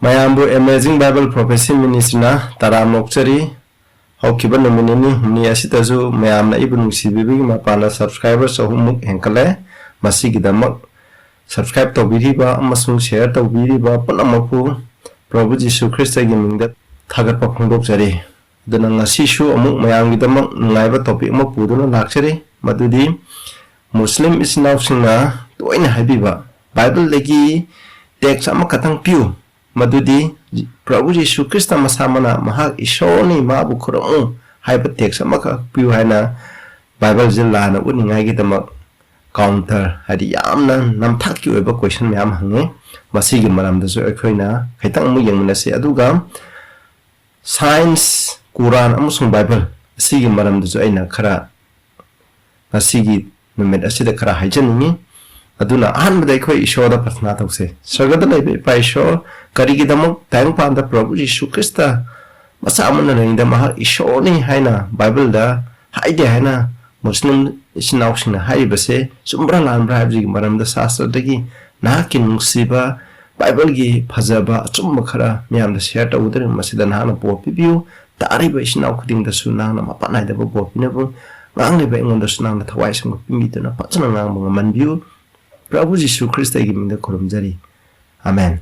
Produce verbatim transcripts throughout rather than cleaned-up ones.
ꯃꯌꯥꯝꯕꯨ Amazing Bible Prophecy Ministryꯅ ꯇꯔꯥꯝꯅ ꯑꯣꯛꯆꯔꯤ꯫ ꯍꯧꯈꯤꯕ ꯅꯨꯃꯤꯠ ꯅꯤꯅꯤ ꯍꯨꯝꯅꯤ ꯑꯁꯤꯗꯁꯨ ꯃꯌꯥꯝꯅ ꯑꯩꯕꯨ ꯅꯨꯡꯁꯤꯕꯤꯕꯒꯤ ꯃꯄꯥꯟꯅ subscriber ꯆꯍꯨꯝꯃꯨꯛ ꯍꯦꯟꯒꯠꯂꯦ꯫ ꯃꯁꯤꯒꯤꯗꯃꯛ subscribe ꯇꯧꯕꯤꯔꯤꯕ ꯑꯃꯁꯨꯡ share ꯇꯧꯕꯤꯔꯤꯕ ꯄꯨꯝꯅꯃꯛꯄꯨ ꯄ꯭ꯔꯚꯨ ꯖꯤꯁꯨ ꯈ꯭ꯔꯤꯁꯇꯒꯤ ꯃꯤꯡꯗ ꯊꯥꯒꯠꯄ ꯐꯣꯡꯗꯣꯛꯆꯔꯤ꯫ ꯑꯗꯨꯅ ꯉꯁꯤꯁꯨ ꯑꯃꯨꯛ ꯃꯌꯥꯝꯒꯤꯗꯃꯛ ꯅꯨꯡꯉꯥꯏꯕ topic ꯑꯃ ꯄꯨꯗꯨꯅ ꯂꯥꯛꯆꯔꯤ, ꯃꯗꯨꯗꯤ ꯃꯨꯁꯂꯤꯝ ꯏꯆꯤꯟ ꯏꯅꯥꯎꯁꯤꯡꯅ ꯇꯣꯏꯅ ꯍꯥꯏꯕꯤꯕ, ꯕꯥꯏꯕꯜꯗꯒꯤ text ꯑꯃꯈꯛꯇꯪ ꯄꯤꯌꯨ, ꯃꯗꯨꯗꯤ ꯄ꯭ꯔꯚꯨ ꯖꯤꯁꯨ ꯈ꯭ꯔꯤꯁꯇ ꯃꯁꯥꯃꯛꯅ ꯃꯍꯥꯛ ꯏꯁꯣꯔꯅꯤ, ꯃꯥꯕꯨ ꯈꯨꯔꯨꯝꯃꯨ ꯍꯥꯏꯕ text ꯑꯃꯈꯛ ꯄꯤꯌꯨ ꯍꯥꯏꯅ ꯕꯥꯏꯕꯜꯁꯦ ꯂꯥꯟꯅ ꯎꯠꯅꯤꯡꯉꯥꯏꯒꯤꯗꯃꯛ counter, ꯍꯥꯏꯗꯤ ꯌꯥꯝꯅ ꯅꯝꯊꯥꯛꯀꯤ ꯑꯣꯏꯕ question ꯃꯌꯥꯝ ꯍꯪꯉꯦ꯫ ꯃꯁꯤꯒꯤ ꯃꯔꯝꯗꯁꯨ ꯑꯩꯈꯣꯏꯅ ꯈꯤꯇꯪ ꯑꯃꯨꯛ ꯌꯦꯡꯃꯤꯟꯅꯁꯤ꯫ ꯑꯗꯨꯒ Science, ꯀꯨꯔꯥꯟ ꯑꯃꯁꯨꯡ ꯕꯥꯏꯕꯜ ꯑꯁꯤꯒꯤ ꯃꯔꯝꯗꯁꯨ ꯑꯩꯅ ꯈꯔ ꯉꯁꯤꯒꯤ ꯅꯨꯃꯤꯠ ꯑꯁꯤꯗ ꯈꯔ ꯍꯥꯏꯖꯅꯤꯡꯉꯤ꯫ ꯑꯗꯨꯅ ꯑꯍꯥꯟꯕꯗ ꯑꯩꯈꯣꯏ ꯏꯁꯣꯔꯗ ꯄ꯭ꯔꯊꯅꯥ ꯇꯧꯁꯦ꯫ ꯁꯔꯒꯗ ꯂꯩꯕ ꯏꯄꯥ ꯏꯁꯣꯔ, ꯀꯔꯤꯒꯤꯗꯃꯛ ꯇꯥꯏꯕꯪꯄꯥꯟꯗ ꯄ꯭ꯔꯚꯨ ꯖꯤꯁꯨ ꯈ꯭ꯔꯤꯁꯇ ꯃꯁꯥ ꯑꯃꯅ ꯂꯩꯔꯤꯉꯩꯗ ꯃꯍꯥꯛ ꯏꯁꯣꯔꯅꯤ ꯍꯥꯏꯅ ꯕꯥꯏꯕꯜꯗ ꯍꯥꯏꯗꯦ ꯍꯥꯏꯅ ꯃꯨꯁꯂꯤꯝ ꯏꯆꯤꯟ ꯏꯅꯥꯎꯁꯤꯡꯅ ꯍꯥꯏꯔꯤꯕꯁꯦ ꯆꯨꯝꯕ꯭ꯔꯥ ꯂꯥꯟꯕ꯭ꯔꯥ ꯍꯥꯏꯕꯁꯤꯒꯤ ꯃꯔꯝꯗ ꯁꯥꯁꯇ꯭ꯔꯗꯒꯤ ꯅꯍꯥꯛꯀꯤ ꯅꯨꯡꯁꯤꯕ ꯕꯥꯏꯕꯜꯒꯤ ꯐꯖꯕ ꯑꯆꯨꯝꯕ ꯈꯔ ꯃꯤꯌꯥꯝꯗ share ꯇꯧꯒꯗꯧꯔꯤꯕ ꯃꯁꯤꯗ ꯅꯍꯥꯛꯅ ꯕꯣꯔ ꯄꯤꯕꯤꯌꯨ꯫ ꯇꯥꯔꯤꯕ ꯏꯆꯤꯟ ꯏꯅꯥꯎ ꯈꯨꯗꯤꯡꯗꯁꯨ ꯅꯍꯥꯛꯅ ꯃꯄꯥꯟ ꯅꯥꯏꯗꯕ ꯕꯣꯔ ꯄꯤꯅꯕ, ꯉꯥꯡꯂꯤꯕ ꯑꯩꯉꯣꯟꯗꯁꯨ ꯅꯍꯥꯛꯅ ꯊꯋꯥꯏ ꯑꯁꯦꯡꯕ ꯄꯤꯕꯤꯗꯨꯅ ꯐꯖꯅ ꯉꯥꯡꯕ ꯉꯝꯍꯟꯕꯤꯌꯨ꯫ ꯄ꯭ꯔꯚꯨ ꯖꯤꯁꯨ ꯈ꯭ꯔꯤꯁꯇꯒꯤ ꯃꯤꯡꯗ ꯈꯨꯔꯨꯝꯖꯔꯤ, ꯑꯃꯦꯟ꯫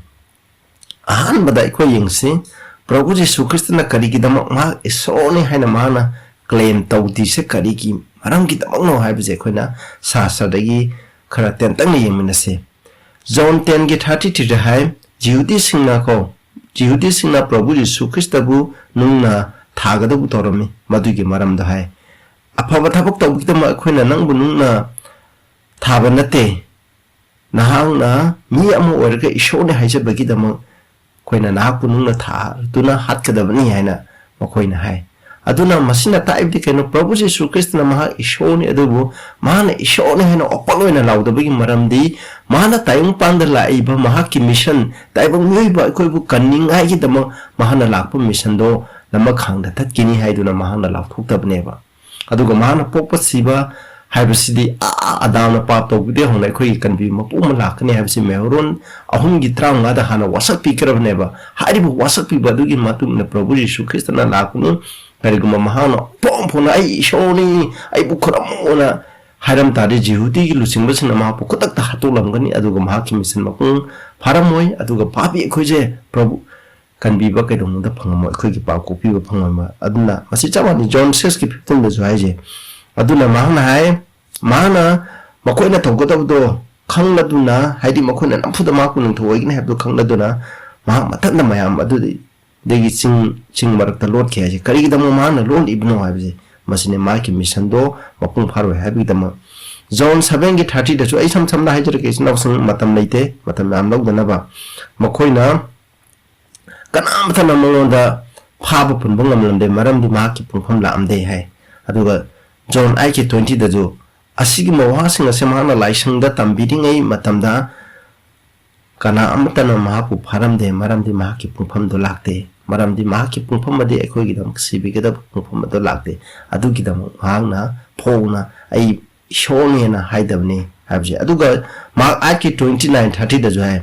ꯑꯍꯥꯟꯕꯗ ꯑꯩꯈꯣꯏ ꯌꯦꯡꯁꯤ, ꯄ꯭ꯔꯚꯨ ꯖꯤꯁꯨ ꯈ꯭ꯔꯤꯁꯇꯅ ꯀꯔꯤꯒꯤꯗꯃꯛ ꯃꯍꯥꯛ ꯏꯁꯣꯔꯅꯤ ꯍꯥꯏꯅ ꯃꯍꯥꯛꯅ claim ꯇꯧꯗ꯭ꯔꯤꯁꯦ ꯀꯔꯤꯒꯤ ꯃꯔꯝꯒꯤꯗꯃꯛꯅꯣ ꯍꯥꯏꯕꯁꯦ ꯑꯩꯈꯣꯏꯅ ꯁꯥꯁꯇ꯭ꯔꯗꯒꯤ ꯈꯔ ꯇꯦꯟꯇꯛꯅ ꯌꯦꯡꯃꯤꯟꯅꯁꯤ꯫ ꯖꯣꯟ ten ꯒꯤ thirty three ꯗ ꯍꯥꯏ, ꯖꯤꯍꯨꯗꯤꯁꯤꯡꯅ ꯀꯣ, ꯖꯤꯍꯨꯗꯤꯁꯤꯡꯅ ꯄ꯭ꯔꯚꯨ ꯖꯤꯁꯨ ꯈ꯭ꯔꯤꯁꯇꯕꯨ ꯅꯨꯡꯅ ꯊꯥꯒꯗꯕ ꯇꯧꯔꯝꯃꯤ꯫ ꯃꯗꯨꯒꯤ ꯃꯔꯝꯗ ꯍꯥꯏ, "ꯑꯐꯕ ꯊꯕꯛ ꯇꯧꯕꯒꯤꯗꯃꯛ ꯑꯩꯈꯣꯏꯅ ꯅꯪꯕꯨ ꯅꯨꯡꯅ ꯊꯥꯕ ꯅꯠꯇꯦ, ꯅꯍꯥꯛꯅ ꯃꯤ ꯑꯃ ꯑꯣꯏꯔꯒ ꯏꯁꯣꯔꯅꯤ ꯍꯥꯏꯖꯕꯒꯤꯗꯃꯛ ꯑꯩꯈꯣꯏꯅ ꯅꯍꯥꯛꯄꯨ ꯅꯨꯡꯅ ꯊꯥꯗꯨꯅ ꯍꯥꯠꯀꯗꯕꯅꯤ" ꯍꯥꯏꯅ ꯃꯈꯣꯏꯅ ꯍꯥꯏ꯫ ꯑꯗꯨꯅ ꯃꯁꯤꯅ ꯇꯥꯛꯏꯕꯗꯤ ꯀꯩꯅꯣ? ꯄ꯭ꯔꯚꯨ ꯖꯤꯁꯨ ꯈ꯭ꯔꯤꯁꯇꯅ ꯃꯍꯥꯛ ꯏꯁꯣꯔꯅꯤ, ꯑꯗꯨꯕꯨ ꯃꯍꯥꯛꯅ ꯏꯁꯣꯔꯅꯤ ꯍꯥꯏꯅ open ꯑꯣꯏꯅ ꯂꯥꯎꯗꯕꯒꯤ ꯃꯔꯝꯗꯤ, ꯃꯍꯥꯛꯅ ꯇꯥꯏꯕꯪꯄꯥꯟꯗ ꯂꯥꯛꯏꯕ ꯃꯍꯥꯛꯀꯤ mission, ꯇꯥꯏꯕꯪ ꯃꯤꯑꯣꯏꯕ ꯑꯩꯈꯣꯏꯕꯨ ꯀꯟꯅꯤꯡꯉꯥꯏꯒꯤꯗꯃꯛ ꯃꯍꯥꯛꯅ ꯂꯥꯛꯄ missionꯗꯣ ꯂꯝꯃ ꯈꯥꯡꯗ ꯊꯠꯈꯤꯅꯤ ꯍꯥꯏꯗꯨꯅ ꯃꯍꯥꯛꯅ ꯂꯥꯎꯊꯣꯛꯇꯕꯅꯦꯕ꯫ ꯑꯗꯨꯒ ꯃꯍꯥꯛꯅ ꯄꯣꯛꯄ, ꯁꯤꯕ, ꯍꯥꯏꯕꯁꯤꯗꯤ ꯑꯥ ꯑꯗꯥꯝꯅ ꯄꯥꯞ ꯇꯧꯕꯗꯒꯤ ꯍꯧꯅ ꯑꯩꯈꯣꯏꯒꯤ ꯀꯟꯕꯤꯕ ꯃꯄꯨ ꯑꯃ ꯂꯥꯛꯀꯅꯤ ꯍꯥꯏꯕꯁꯤ ꯃꯦꯍꯣꯔꯣꯟ ꯑꯍꯨꯝꯒꯤ ꯇꯔꯥꯃꯉꯥꯗ ꯍꯥꯟꯅ ꯋꯥꯁꯛꯄꯤꯈ꯭ꯔꯕꯅꯦꯕ꯫ ꯍꯥꯏꯔꯤꯕ ꯋꯥꯁꯛꯄꯤꯕ ꯑꯗꯨꯒꯤ ꯃꯇꯨꯡ ꯏꯟꯅ ꯄ꯭ꯔꯚꯨ ꯌꯤꯁꯨ ꯈ꯭ꯔꯤꯁꯇꯅ ꯂꯥꯛꯄꯅꯤ꯫ ꯀꯔꯤꯒꯨꯝꯕ ꯃꯍꯥꯛꯅ ꯐꯣꯡ ꯐꯣꯡꯅ "ꯑꯩ ꯏꯁꯣꯔꯅꯤ, ꯑꯩꯕꯨ ꯈꯨꯔꯨꯝꯃꯨꯅ" ꯍꯥꯏꯔꯝ ꯇꯥꯔꯗꯤ, ꯖꯤꯍꯨꯗꯤꯒꯤ ꯂꯨꯆꯤꯡꯕꯁꯤꯡꯅ ꯃꯍꯥꯛꯄꯨ ꯈꯨꯗꯛꯇ ꯍꯥꯠꯇꯣꯛꯂꯝꯒꯅꯤ, ꯑꯗꯨꯒ ꯃꯍꯥꯛꯀꯤ ꯃꯤꯁꯟ ꯃꯄꯨꯡ ꯐꯥꯔꯝꯃꯣꯏ꯫ ꯑꯗꯨꯒ ꯄꯥꯄꯤ ꯑꯩꯈꯣꯏꯁꯦ ꯄ꯭ꯔꯚꯨ ꯀꯟꯕꯤꯕ ꯀꯩꯗꯧꯅꯨꯡꯗ ꯐꯪꯉꯝꯃꯣꯏ, ꯑꯩꯈꯣꯏꯒꯤ ꯄꯥꯞ ꯀꯣꯛꯄꯤꯕ ꯐꯪꯉꯝꯃꯣꯏ꯫ ꯑꯗꯨꯅ ꯃꯁꯤ ꯆꯞ ꯃꯥꯟꯅꯩ, ꯖꯣꯟ ꯁꯤꯛꯁꯀꯤ ꯐꯤꯐꯇꯤꯟꯗꯁꯨ ꯍꯥꯏꯁꯦ꯫ ꯑꯗꯨꯅ ꯃꯍꯥꯛꯅ ꯍꯥꯏ, ꯃꯍꯥꯛꯅ ꯃꯈꯣꯏꯅ ꯇꯧꯒꯗꯕꯗꯣ ꯈꯪꯂꯗꯨꯅ, ꯍꯥꯏꯗꯤ ꯃꯈꯣꯏꯅ ꯅꯝꯐꯨꯗ ꯃꯍꯥꯛꯄꯨ ꯅꯤꯡꯊꯧ ꯑꯣꯏꯒꯅꯤ ꯍꯥꯏꯕꯗꯨ ꯈꯪꯂꯗꯨꯅ, ꯃꯍꯥꯛ ꯃꯊꯟꯇ ꯃꯌꯥꯝ ꯑꯗꯨꯗꯒꯤ ꯆꯤꯡ, ꯆꯤꯡ ꯃꯔꯛꯇ ꯂꯣꯠꯈꯤ ꯍꯥꯏꯁꯦ꯫ ꯀꯔꯤꯒꯤꯗꯃꯛ ꯃꯍꯥꯛꯅ ꯂꯣꯠꯂꯤꯕꯅꯣ ꯍꯥꯏꯕꯁꯦ, ꯃꯁꯤꯅꯤ ꯃꯍꯥꯛꯀꯤ ꯃꯤꯁꯟꯗꯣ ꯃꯄꯨꯡ ꯐꯥꯔꯣꯏ ꯍꯥꯏꯕꯒꯤꯗꯃꯛ꯫ ꯖꯣꯟ ꯁꯚꯦꯟꯒꯤ ꯊꯥꯔꯇꯤꯗꯁꯨ, ꯑꯩ ꯏꯁꯝ ꯁꯝꯅ ꯍꯥꯏꯖꯔꯛꯀꯦ, ꯏꯆꯤꯟ ꯏꯅꯥꯎꯁꯤꯡ, ꯃꯇꯝ ꯂꯩꯇꯦ, ꯃꯇꯝ ꯌꯥꯝ ꯂꯧꯗꯅꯕ꯫ ꯃꯈꯣꯏꯅ ꯀꯅꯥꯃꯠꯇꯅ ꯃꯉꯣꯟꯗ ꯐꯥꯕ ꯄꯨꯟꯕ ꯉꯝꯂꯝꯗꯦ, ꯃꯔꯝꯗꯤ ꯃꯍꯥꯛꯀꯤ ꯄꯨꯡꯐꯝ ꯂꯥꯛꯑꯝꯗꯦ ꯍꯥꯏ꯫ ꯑꯗꯨꯒ ꯖꯣꯟ ꯑꯩꯠꯀꯤ ꯇ꯭ꯋꯦꯟꯇꯤꯗꯁꯨ, ꯑꯁꯤꯒꯨꯝꯕ ꯋꯥꯍꯪꯁꯤꯡ ꯑꯁꯤ ꯃꯍꯥꯛꯅ ꯂꯥꯏꯁꯪꯗ ꯇꯝꯕꯤꯔꯤꯉꯩ ꯃꯇꯝꯗ ꯀꯅꯥ ꯑꯃꯠꯇꯅ ꯃꯍꯥꯛꯄꯨ ꯐꯥꯔꯝꯗꯦ, ꯃꯔꯝꯗꯤ ꯃꯍꯥꯛꯀꯤ ꯄꯨꯡꯐꯝꯗꯨ ꯂꯥꯛꯇꯦ꯫ ꯃꯔꯝꯗꯤ ꯃꯍꯥꯛꯀꯤ ꯄꯨꯡꯐꯝ ꯑꯗꯤ ꯑꯩꯈꯣꯏꯒꯤꯗꯃꯛ ꯁꯤꯕꯤꯒꯗꯕ ꯄꯨꯡꯐꯝ ꯑꯗꯨ ꯂꯥꯛꯇꯦ꯫ ꯑꯗꯨꯒꯤꯗꯃꯛ ꯃꯍꯥꯛꯅ ꯐꯣꯡꯅ "ꯑꯩ ꯏꯁꯣꯔꯅꯦꯅ" ꯍꯥꯏꯗꯕꯅꯤ ꯍꯥꯏꯕꯁꯦ꯫ ꯑꯗꯨꯒ ꯃꯍꯥꯛ ꯑꯩꯠꯀꯤ ꯇ꯭ꯋꯦꯟꯇꯤ ꯅꯥꯏꯟ ꯊꯥꯔꯇꯤꯗꯁꯨ ꯍꯥꯏ,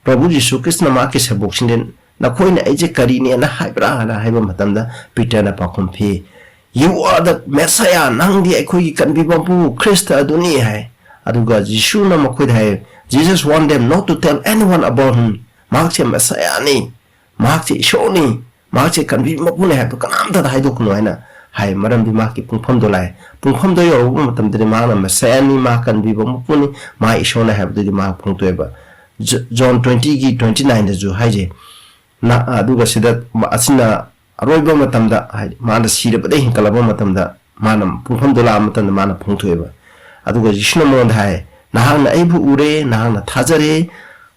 ꯄ꯭ꯔꯚꯨ ꯖꯤꯁꯨ ꯈ꯭ꯔꯤꯁꯇꯅ ꯃꯍꯥꯛꯀꯤ ꯁꯦꯕꯣꯛꯁꯤꯡꯗ "ꯅꯈꯣꯏꯅ ꯑꯩꯁꯦ ꯀꯔꯤꯅꯦꯅ ꯍꯥꯏꯕ꯭ꯔꯥ?" ꯍꯥꯏꯅ ꯍꯥꯏꯕ ꯃꯇꯝꯗ ꯄꯤꯇꯔꯅ ꯄꯥꯎꯈꯨꯝ ꯄꯤ, "You are the Messiah, ꯅꯪꯗꯤ ꯑꯩꯈꯣꯏꯒꯤ ꯀꯟꯕꯤꯕ ꯃꯄꯨ ꯈ꯭ꯔꯤꯁꯇ ꯑꯗꯨꯅꯤ" ꯍꯥꯏ꯫ ꯑꯗꯨꯒ ꯖꯤꯁꯨꯅ ꯃꯈꯣꯏꯗ ꯍꯥꯏ, "Jesus want them not to tell anyone about him." ꯃꯍꯥꯛꯁꯦ ꯃꯦꯁꯥꯌꯥꯅꯤ, ꯃꯍꯥꯛꯁꯦ ꯏꯁꯣꯔꯅꯤ, ꯃꯍꯥꯛꯁꯦ ꯀꯟꯕꯤꯕ ꯃꯄꯨꯅꯤ ꯍꯥꯏꯕꯗꯨ ꯀꯅꯥꯝꯇꯗ ꯍꯥꯏꯗꯣꯛꯀꯅꯨ ꯍꯥꯏꯅ ꯍꯥꯏ, ꯃꯔꯝꯗꯤ ꯃꯍꯥꯛꯀꯤ ꯄꯨꯡꯐꯝꯗꯣ ꯂꯥꯛꯑꯦ꯫ ꯄꯨꯡꯐꯝꯗꯣ ꯌꯧꯔꯛꯄ ꯃꯇꯝꯗꯗꯤ ꯃꯍꯥꯛꯅ ꯃꯦꯁꯥꯌꯥꯅꯤ, ꯃꯍꯥꯛ ꯀꯟꯕꯤꯕ ꯃꯄꯨꯅꯤ, ꯃꯍꯥꯛ ꯏꯁꯣꯔꯅꯤ ꯍꯥꯏꯕꯗꯨꯗꯤ ꯃꯍꯥꯛ ꯐꯣꯡꯗꯣꯛꯑꯦꯕ꯫ ꯖ-, ꯖꯣꯟ ꯇ꯭ꯋꯦꯟꯇꯤꯒꯤ ꯇ꯭ꯋꯦꯟꯇꯤ ꯅꯥꯏꯟꯗꯁꯨ ꯍꯥꯏꯖꯩ꯫ ꯅ-, ꯑꯗꯨꯒ ꯁꯤꯗ ꯃ-, ꯑꯁꯤꯅ ꯑꯔꯣꯏꯕ ꯃꯇꯝꯗ, ꯍꯥꯏꯗꯤ ꯃꯥꯅ ꯁꯤꯔꯕꯗꯒꯤ ꯍꯤꯡꯒꯠꯂꯛꯄ ꯃꯇꯝꯗ, ꯃꯥꯅ ꯄꯨꯡꯐꯝꯗꯣ ꯂꯥꯛꯑ ꯃꯇꯝꯗ ꯃꯥꯅ ꯐꯣꯡꯗꯣꯛꯑꯦꯕ꯫ ꯑꯗꯨꯒ ꯖꯤꯁꯨꯅ ꯃꯉꯣꯟꯗ ꯍꯥꯏ, "ꯅꯍꯥꯛꯅ ꯑꯩꯕꯨ ꯎꯔꯦ, ꯅꯍꯥꯛꯅ ꯊꯥꯖꯔꯦ,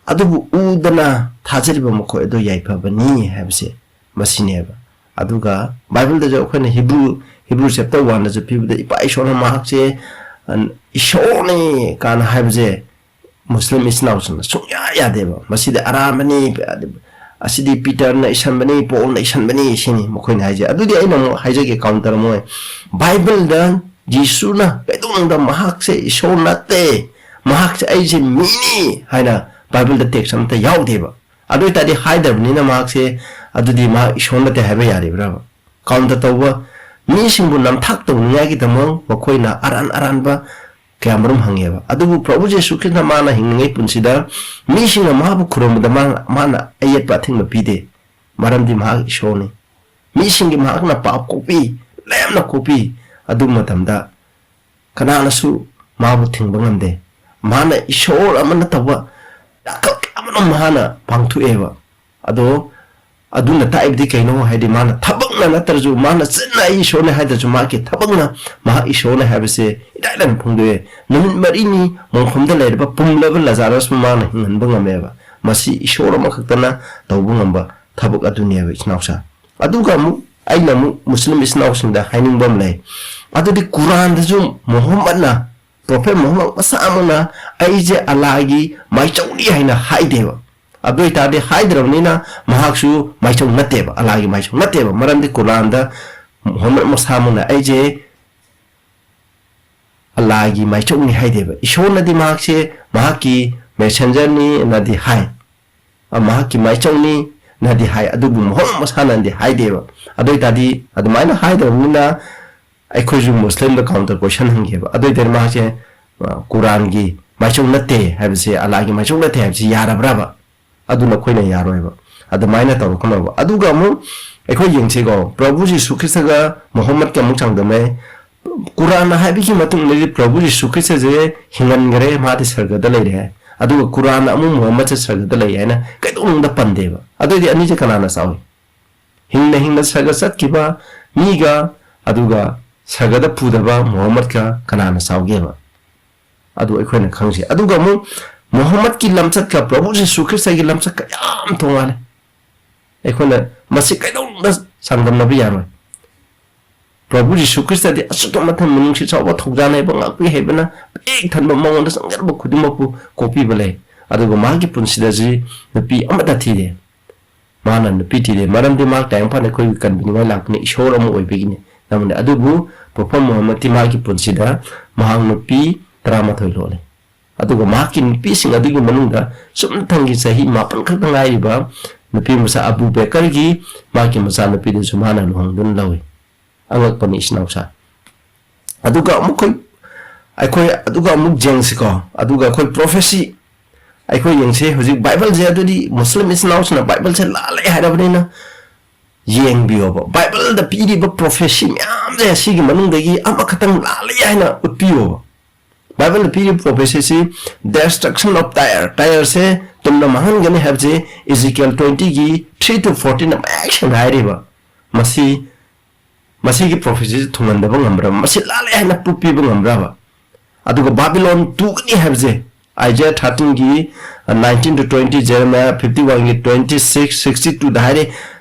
ꯑꯗꯨꯕꯨ ꯎꯗꯅ ꯊꯥꯖꯔꯤꯕ ꯃꯈꯣꯏ ꯑꯗꯨ ꯌꯥꯏꯐꯕꯅꯤ" ꯍꯥꯏꯕꯁꯦ ꯃꯁꯤꯅꯦꯕ꯫ ꯑꯗꯨꯒ ꯕꯥꯏꯕꯜꯗꯁꯨ ꯑꯩꯈꯣꯏꯅ ꯍꯤꯕ꯭ꯔꯨ, ꯍꯤꯕ꯭ꯔꯨ ꯆꯦꯞꯇꯔ ꯋꯥꯟꯗꯁꯨ ꯄꯤꯕꯗ, ꯏꯄꯥ ꯏꯁꯣꯔꯅ ꯃꯍꯥꯛꯁꯦ, ꯑ, ꯏꯁꯣꯔꯅꯤ ꯀꯥꯏꯅ ꯍꯥꯏꯕꯁꯦ ꯃꯨꯁꯂꯤꯝ ꯏꯆꯤꯟ ꯏꯅꯥꯎꯁꯤꯡꯅ ꯁꯨꯡꯌꯥ ꯌꯥꯗꯦꯕ꯫ "ꯃꯁꯤꯗꯤ ꯑꯔꯥꯟꯕꯅꯤ, ꯑꯁꯤꯗꯤ ꯄꯤꯇꯔꯅ ꯏꯁꯟꯕꯅꯤ, ꯄꯣꯜꯅ ꯏꯁꯟꯕꯅꯤ" ꯁꯤꯅꯤ ꯃꯈꯣꯏꯅ ꯍꯥꯏꯁꯦ꯫ ꯑꯗꯨꯗꯤ ꯑꯩꯅ ꯑꯃꯨꯛ ꯍꯥꯏꯖꯒꯦ, ꯀꯥꯎꯟꯇꯔ ꯑꯃ ꯑꯣꯏ꯫ ꯕꯥꯏꯕꯜꯗ ꯖꯤꯁꯨꯅ ꯀꯩꯗꯧꯅꯨꯡꯗ ꯃꯍꯥꯛꯁꯦ ꯏꯁꯣꯔ ꯅꯠꯇꯦ, ꯃꯍꯥꯛꯁꯦ ꯑꯩꯁꯦ ꯃꯤꯅꯤ ꯍꯥꯏꯅ ꯕꯥꯏꯕꯜꯗ ꯇꯦꯛꯁ ꯑꯃꯠꯇ ꯌꯥꯎꯗꯦꯕ꯫ ꯑꯗꯨ ꯑꯣꯏꯇꯥꯔꯗꯤ ꯍꯥꯏꯗ꯭ꯔꯕꯅꯤꯅ ꯃꯍꯥꯛꯁꯦ, ꯑꯗꯨꯗꯤ ꯃꯍꯥꯛ ꯏꯁꯣꯔ ꯅꯠꯇꯦ ꯍꯥꯏꯕ ꯌꯥꯔꯤꯕ꯭ꯔꯕ? ꯀꯥꯎꯟꯇꯔ ꯇꯧꯕ, ꯃꯤꯁꯤꯡꯕꯨ ꯅꯝꯊꯥꯛ ꯇꯧꯅꯤꯡꯉꯥꯏꯒꯤꯗꯃꯛ ꯃꯈꯣꯏꯅ ꯑꯔꯥꯟ ꯑꯔꯥꯟꯕ ꯀꯌꯥ ꯃꯔꯨꯝ ꯍꯪꯉꯦꯕ꯫ ꯑꯗꯨꯕꯨ ꯄ꯭ꯔꯚꯨ ꯖꯤꯁꯨ ꯈ꯭ꯔꯤꯁꯇ ꯃꯥꯅ ꯍꯤꯡꯂꯤꯉꯩ ꯄꯨꯟꯁꯤꯗ ꯃꯤꯁꯤꯡꯅ ꯃꯍꯥꯛꯄꯨ ꯈꯨꯔꯨꯝꯕꯗ ꯃꯥ-, ꯃꯥꯅ ꯑꯌꯦꯠꯄ ꯑꯊꯤꯡꯕ ꯄꯤꯗꯦ, ꯃꯔꯝꯗꯤ ꯃꯍꯥꯛ ꯏꯁꯣꯔꯅꯤ꯫ ꯃꯤꯁꯤꯡꯒꯤ ꯃꯍꯥꯛꯅ ꯄꯥꯞ ꯀꯣꯛꯄꯤ, ꯂꯦꯝꯅ ꯀꯣꯛꯄꯤ꯫ ꯑꯗꯨ ꯃꯇꯝꯗ ꯀꯅꯥꯅꯁꯨ ꯃꯥꯕꯨ ꯊꯤꯡꯕ ꯉꯝꯗꯦ꯫ ꯃꯥꯅ ꯏꯁꯣꯔ ꯑꯃ ꯅꯠꯇꯕ ꯌꯥꯈꯜ ꯀꯌꯥ ꯑꯃꯅ ꯃꯍꯥꯛꯅ ꯄꯥꯡꯊꯣꯛꯑꯦꯕ꯫ ꯑꯗꯣ ꯑꯗꯨꯅ ꯇꯥꯛꯏꯕꯗꯤ ꯀꯩꯅꯣ ꯍꯥꯏꯗꯤ, ꯃꯥꯅ ꯊꯕꯛꯅ ꯅꯠꯇ꯭ꯔꯁꯨ, ꯃꯥꯅ ꯆꯤꯟꯅ "ꯑꯩ ꯏꯁꯣꯔꯅꯦ" ꯍꯥꯏꯗ꯭ꯔꯁꯨ, ꯃꯍꯥꯛꯀꯤ ꯊꯕꯛꯅ ꯃꯍꯥꯛ ꯏꯁꯣꯔꯅꯦ ꯍꯥꯏꯕꯁꯦ ꯏꯔꯥꯏ ꯂꯥꯏꯅ ꯐꯣꯡꯗꯣꯛꯑꯦ꯫ ꯅꯨꯃꯤꯠ ꯃꯔꯤꯅꯤ ꯃꯣꯡꯐꯝꯗ ꯂꯩꯔꯕ ꯄꯨꯝꯂꯕ ꯂꯥꯖꯥꯔꯁꯄꯨ ꯃꯥꯅ ꯍꯤꯡꯍꯟꯕ ꯉꯝꯃꯦꯕ꯫ ꯃꯁꯤ ꯏꯁꯣꯔ ꯑꯃꯈꯛꯇꯅ ꯇꯧꯕ ꯉꯝꯕ ꯊꯕꯛ ꯑꯗꯨꯅꯦꯕ, ꯏꯆꯤꯟ ꯏꯅꯥꯎꯁꯥ꯫ ꯑꯗꯨꯒ ꯑꯃꯨꯛ ꯑꯩꯅ ꯑꯃꯨꯛ ꯃꯨꯁꯂꯤꯝ ꯏꯆꯤꯟ ꯏꯅꯥꯎꯁꯤꯡꯗ ꯍꯥꯏꯅꯤꯡꯕ ꯑꯃ ꯂꯩ꯫ ꯑꯗꯨꯗꯤ ꯀꯨꯔꯥꯟꯗꯁꯨ ꯃꯨꯍꯝꯃꯗꯅ, ꯄ꯭ꯔꯣꯐꯦꯠ ꯃꯨꯍꯝꯃꯗ ꯃꯁꯥꯃꯛꯅ "ꯑꯩꯁꯦ ꯑꯜꯂꯥꯒꯤ ꯃꯥꯏꯆꯧꯅꯤ" ꯍꯥꯏꯅ ꯍꯥꯏꯗꯦꯕ꯫ ꯑꯗꯨ ꯑꯣꯏꯇꯥꯔꯗꯤ ꯍꯥꯏꯗ꯭ꯔꯕꯅꯤꯅ ꯃꯍꯥꯛꯁꯨ ꯃꯥꯏꯆꯧ ꯅꯠꯇꯦꯕ, ꯑꯜꯂꯥꯒꯤ ꯃꯥꯏꯆꯧ ꯅꯠꯇꯦꯕ꯫ ꯃꯔꯝꯗꯤ ꯀꯨꯔꯥꯟꯗ ꯃꯨꯍꯝꯃꯗ ꯃꯁꯥꯃꯛꯅ "ꯑꯩꯁꯦ ꯑꯜꯂꯥꯒꯤ ꯃꯥꯏꯆꯧꯅꯤ" ꯍꯥꯏꯗꯦꯕ꯫ ꯏꯁꯣꯔꯅꯗꯤ ꯃꯍꯥꯛꯁꯦ ꯃꯍꯥꯛꯀꯤ ꯃꯦꯁꯦꯟꯖꯔꯅꯤ ꯅꯗꯤ ꯍꯥꯏ, ꯑ, ꯃꯍꯥꯛꯀꯤ ꯃꯥꯏꯆꯧꯅꯤ ꯅꯗꯤ ꯍꯥꯏ, ꯑꯗꯨꯕꯨ ꯃꯨꯍꯝꯃꯗ ꯃꯁꯥꯅꯗꯤ ꯍꯥꯏꯗꯦꯕ꯫ ꯑꯗꯨ ꯑꯣꯏꯇꯥꯔꯗꯤ ꯑꯗꯨꯃꯥꯏꯅ ꯍꯥꯏꯗ꯭ꯔꯕꯅꯤꯅ ꯑꯩꯈꯣꯏꯁꯨ ꯃꯨꯁꯂꯤꯝꯗ ꯀꯥꯎꯟꯇꯔ ꯀꯣꯏꯁꯟ ꯍꯪꯒꯦꯕ꯫ ꯑꯗꯨ ꯑꯣꯏꯇꯥꯔꯗꯤ ꯃꯍꯥꯛꯁꯦ, ꯑ, ꯀꯨꯔꯥꯟꯒꯤ ꯃꯥꯏꯆꯧ ꯅꯠꯇꯦ ꯍꯥꯏꯕꯁꯦ, ꯑꯜꯂꯥꯒꯤ ꯃꯥꯏꯆꯧ ꯅꯠꯇꯦ ꯍꯥꯏꯕꯁꯦ ꯌꯥꯔꯕ꯭ꯔꯕ? ꯑꯗꯨꯅ ꯑꯩꯈꯣꯏꯅ ꯌꯥꯔꯣꯏꯕ꯫ ꯑꯗꯨꯃꯥꯏꯅ ꯇꯧꯔꯛꯀꯅꯣꯕ꯫ ꯑꯗꯨꯒ ꯑꯃꯨꯛ ꯑꯩꯈꯣꯏ ꯌꯦꯡꯁꯤꯀꯣ, ꯄ꯭ꯔꯚꯨ ꯖꯤꯁꯨ ꯈ꯭ꯔꯤꯁꯇꯒ ꯃꯨꯍꯝꯃꯗꯀ ꯑꯃꯨꯛ ꯆꯥꯡꯗꯝꯅꯩ꯫ ꯀꯨꯔꯥꯟꯅ ꯍꯥꯏꯕꯒꯤ ꯃꯇꯨꯡ ꯏꯟꯅꯗꯤ ꯄ꯭ꯔꯚꯨ ꯖꯤꯁꯨ ꯈ꯭ꯔꯤꯁꯇꯁꯦ ꯍꯤꯡꯍꯟꯈꯔꯦ, ꯃꯥꯗꯤ ꯁꯔꯒꯗ ꯂꯩꯔꯦ ꯍꯥꯏ꯫ ꯑꯗꯨꯒ ꯀꯨꯔꯥꯟꯅ ꯑꯃꯨꯛ ꯃꯨꯍꯝꯃꯗꯁꯦ ꯁꯔꯒꯗ ꯂꯩ ꯍꯥꯏꯅ ꯀꯩꯗꯧꯅꯨꯡꯗ ꯄꯟꯗꯦꯕ꯫ ꯑꯗꯨꯑꯣꯏꯗꯤ ꯑꯅꯤꯁꯦ ꯀꯅꯥꯅ ꯆꯥꯎꯏ? ꯍꯤꯡꯅ ꯍꯤꯡꯅ ꯁꯔꯒ ꯆꯠꯈꯤꯕ ꯃꯤꯒ, ꯑꯗꯨꯒ ꯁꯔꯒꯗ ꯄꯨꯗꯕ ꯃꯨꯍꯝꯃꯗꯀ ꯀꯅꯥꯅ ꯆꯥꯎꯒꯦꯕ? ꯑꯗꯨ ꯑꯩꯈꯣꯏꯅ ꯈꯪꯁꯤ꯫ ꯑꯗꯨꯒ ꯑꯃꯨꯛ ꯃꯨꯍꯝꯃꯗꯀꯤ ꯂꯝꯆꯠꯀ ꯄ꯭ꯔꯚꯨ ꯖꯤꯁꯨ ꯈ꯭ꯔꯤꯁꯇꯒꯤ ꯂꯝꯆꯠꯀ ꯌꯥꯝ ꯇꯣꯉꯥꯜꯂꯦ꯫ ꯑꯩꯈꯣꯏꯅ ꯃꯁꯤ ꯀꯩꯗꯧꯅꯨꯡꯗ ꯆꯥꯡꯗꯝꯅꯕ ꯌꯥꯔꯣꯏ꯫ ꯄ꯭ꯔꯚꯨ ꯖꯤꯁꯨ ꯈ꯭ꯔꯤꯁꯇꯗꯤ ꯑꯁꯨꯛꯀꯤ ꯃꯇꯤꯛ ꯃꯤꯅꯨꯡꯁꯤ ꯆꯥꯎꯕ, ꯊꯧꯖꯥꯜ ꯍꯩꯕ, ꯉꯥꯛꯄꯤ ꯍꯩꯕꯅ ꯄꯤꯛ ꯊꯟꯕ, ꯃꯉꯣꯟꯗ ꯆꯪꯖꯔꯕ ꯈꯨꯗꯤꯡꯃꯛꯄꯨ ꯀꯣꯛꯄꯤꯕ ꯂꯩ꯫ ꯑꯗꯨꯒ ꯃꯍꯥꯛꯀꯤ ꯄꯨꯟꯁꯤꯗꯗꯤ ꯅꯨꯄꯤ ꯑꯃꯠꯇ ꯊꯤꯗꯦ꯫ ꯃꯥꯅ ꯅꯨꯄꯤ ꯊꯤꯗꯦ, ꯃꯔꯝꯗꯤ ꯃꯍꯥꯛ ꯇꯥꯏꯕꯪ ꯐꯥꯅ ꯑꯩꯈꯣꯏꯒꯤ ꯀꯟꯕꯤꯅꯤꯡꯉꯥꯏ ꯂꯥꯛꯄꯅꯤ, ꯏꯁꯣꯔ ꯑꯃ ꯑꯣꯏꯕꯒꯤꯅꯤ꯫ ꯇꯧꯕꯅꯤ꯫ ꯑꯗꯨꯕꯨ ꯄ꯭ꯔꯣꯐꯦꯠ ꯃꯨꯍꯝꯃꯗꯇꯤ ꯃꯍꯥꯛꯀꯤ ꯄꯨꯟꯁꯤꯗ ꯃꯍꯥꯛ ꯅꯨꯄꯤ ꯇꯔꯥꯃꯥꯊꯣꯏ ꯂꯣꯜꯂꯤ꯫ ꯑꯗꯨꯒ ꯃꯍꯥꯛꯀꯤ ꯅꯨꯄꯤꯁꯤꯡ ꯑꯗꯨꯒꯤ ꯃꯅꯨꯡꯗ ꯁꯨꯞꯅꯇꯪꯒꯤ ꯆꯍꯤ ꯃꯥꯄꯟ ꯈꯛꯇ ꯉꯥꯏꯔꯤꯕ ꯅꯨꯄꯤ ꯃꯆꯥ ꯑꯕꯨ ꯕꯦꯀꯔꯒꯤ ꯃꯍꯥꯛꯀꯤ ꯃꯆꯥꯅꯨꯄꯤꯗꯨꯁꯨ ꯃꯥꯅ ꯂꯨꯍꯣꯡꯗꯨꯅ ꯂꯧꯏ꯫ ꯑꯉꯛꯄꯅꯤ, ꯏꯆꯤꯟ ꯏꯅꯥꯎꯁꯥ꯫ ꯑꯗꯨꯒ ꯑꯃꯨꯛ ꯑꯩꯈꯣꯏ, ꯑꯩꯈꯣꯏ ꯑꯗꯨꯒ ꯑꯃꯨꯛ ꯌꯦꯡꯁꯤꯀꯣ꯫ ꯑꯗꯨꯒ ꯑꯩꯈꯣꯏ ꯄ꯭ꯔꯣꯐꯦꯁꯤ ꯑꯩꯈꯣꯏ ꯌꯦꯡꯁꯤ꯫ ꯍꯧꯖꯤꯛ ꯕꯥꯏꯕꯜꯁꯦ, ꯑꯗꯨꯗꯤ ꯃꯨꯁꯂꯤꯝ ꯏꯆꯤꯟ ꯏꯅꯥꯎꯁꯤꯡꯅ ꯕꯥꯏꯕꯜꯁꯦ ꯂꯥꯜꯂꯦ ꯍꯥꯏꯔꯕꯅꯤꯅ ꯌꯦꯡꯕꯤꯌꯣꯕ꯫ ꯕꯥꯏꯕꯜꯗ ꯄꯤꯔꯤꯕ ꯄ꯭ꯔꯣꯐꯦꯁꯤ ꯃꯌꯥꯝꯁꯦ ꯁꯤꯒꯤ ꯃꯅꯨꯡꯗꯒꯤ ꯑꯃꯈꯛꯇꯪ ꯂꯥꯜꯂꯤ ꯍꯥꯏꯅ ꯎꯠꯄꯤꯌꯣꯕ꯫ ꯕꯥꯏꯕꯜꯗ ꯄꯤꯔꯤꯕ ꯄ꯭ꯔꯣꯐꯦꯁꯤꯁꯤ, the destruction of Tyre, ꯇꯥꯌꯔꯁꯦ ꯇꯨꯝꯅ ꯃꯥꯡꯍꯟꯒꯅꯤ ꯍꯥꯏꯕꯁꯦ ꯏꯖꯤꯀꯦꯜ ꯇ꯭ꯋꯦꯟꯇꯤꯒꯤ ꯊ꯭ꯔꯤ ꯇꯨ ꯐꯣꯔꯇꯤꯟꯗ ꯃꯌꯦꯛ ꯁꯦꯡꯅ ꯍꯥꯏꯔꯤꯕ꯫ ꯃꯁꯤ, ꯃꯁꯤꯒꯤ ꯄ꯭ꯔꯣꯐꯦꯁꯤꯁꯦ ꯊꯨꯡꯍꯟꯗꯕ ꯉꯝꯕ꯭ꯔꯕ? ꯃꯁꯤ ꯂꯥꯜꯂꯦ ꯍꯥꯏꯅ ꯄ꯭ꯔꯨꯐ ꯄꯤꯕ ꯉꯝꯕ꯭ꯔꯕ? ꯑꯗꯨꯒ ꯕꯥꯕꯤꯂꯣꯟ ꯇꯨꯒꯅꯤ ꯍꯥꯏꯕꯁꯦ ꯑꯥꯏꯖꯌꯥ ꯊꯥꯔꯇꯤꯟꯒꯤ ꯅꯥꯏꯟꯇꯤꯟ ꯇꯨ ꯇ꯭ꯋꯦꯟꯇꯤ, ꯖꯦꯔꯦꯃꯤꯌꯥ ꯐꯤꯐꯇꯤ ꯋꯥꯟꯒꯤ ꯇ꯭ꯋꯦꯟꯇꯤ ꯁꯤꯛꯁ, ꯁꯤꯛꯁꯇꯤ ꯇꯨꯗ ꯍꯥꯏꯔꯦ꯫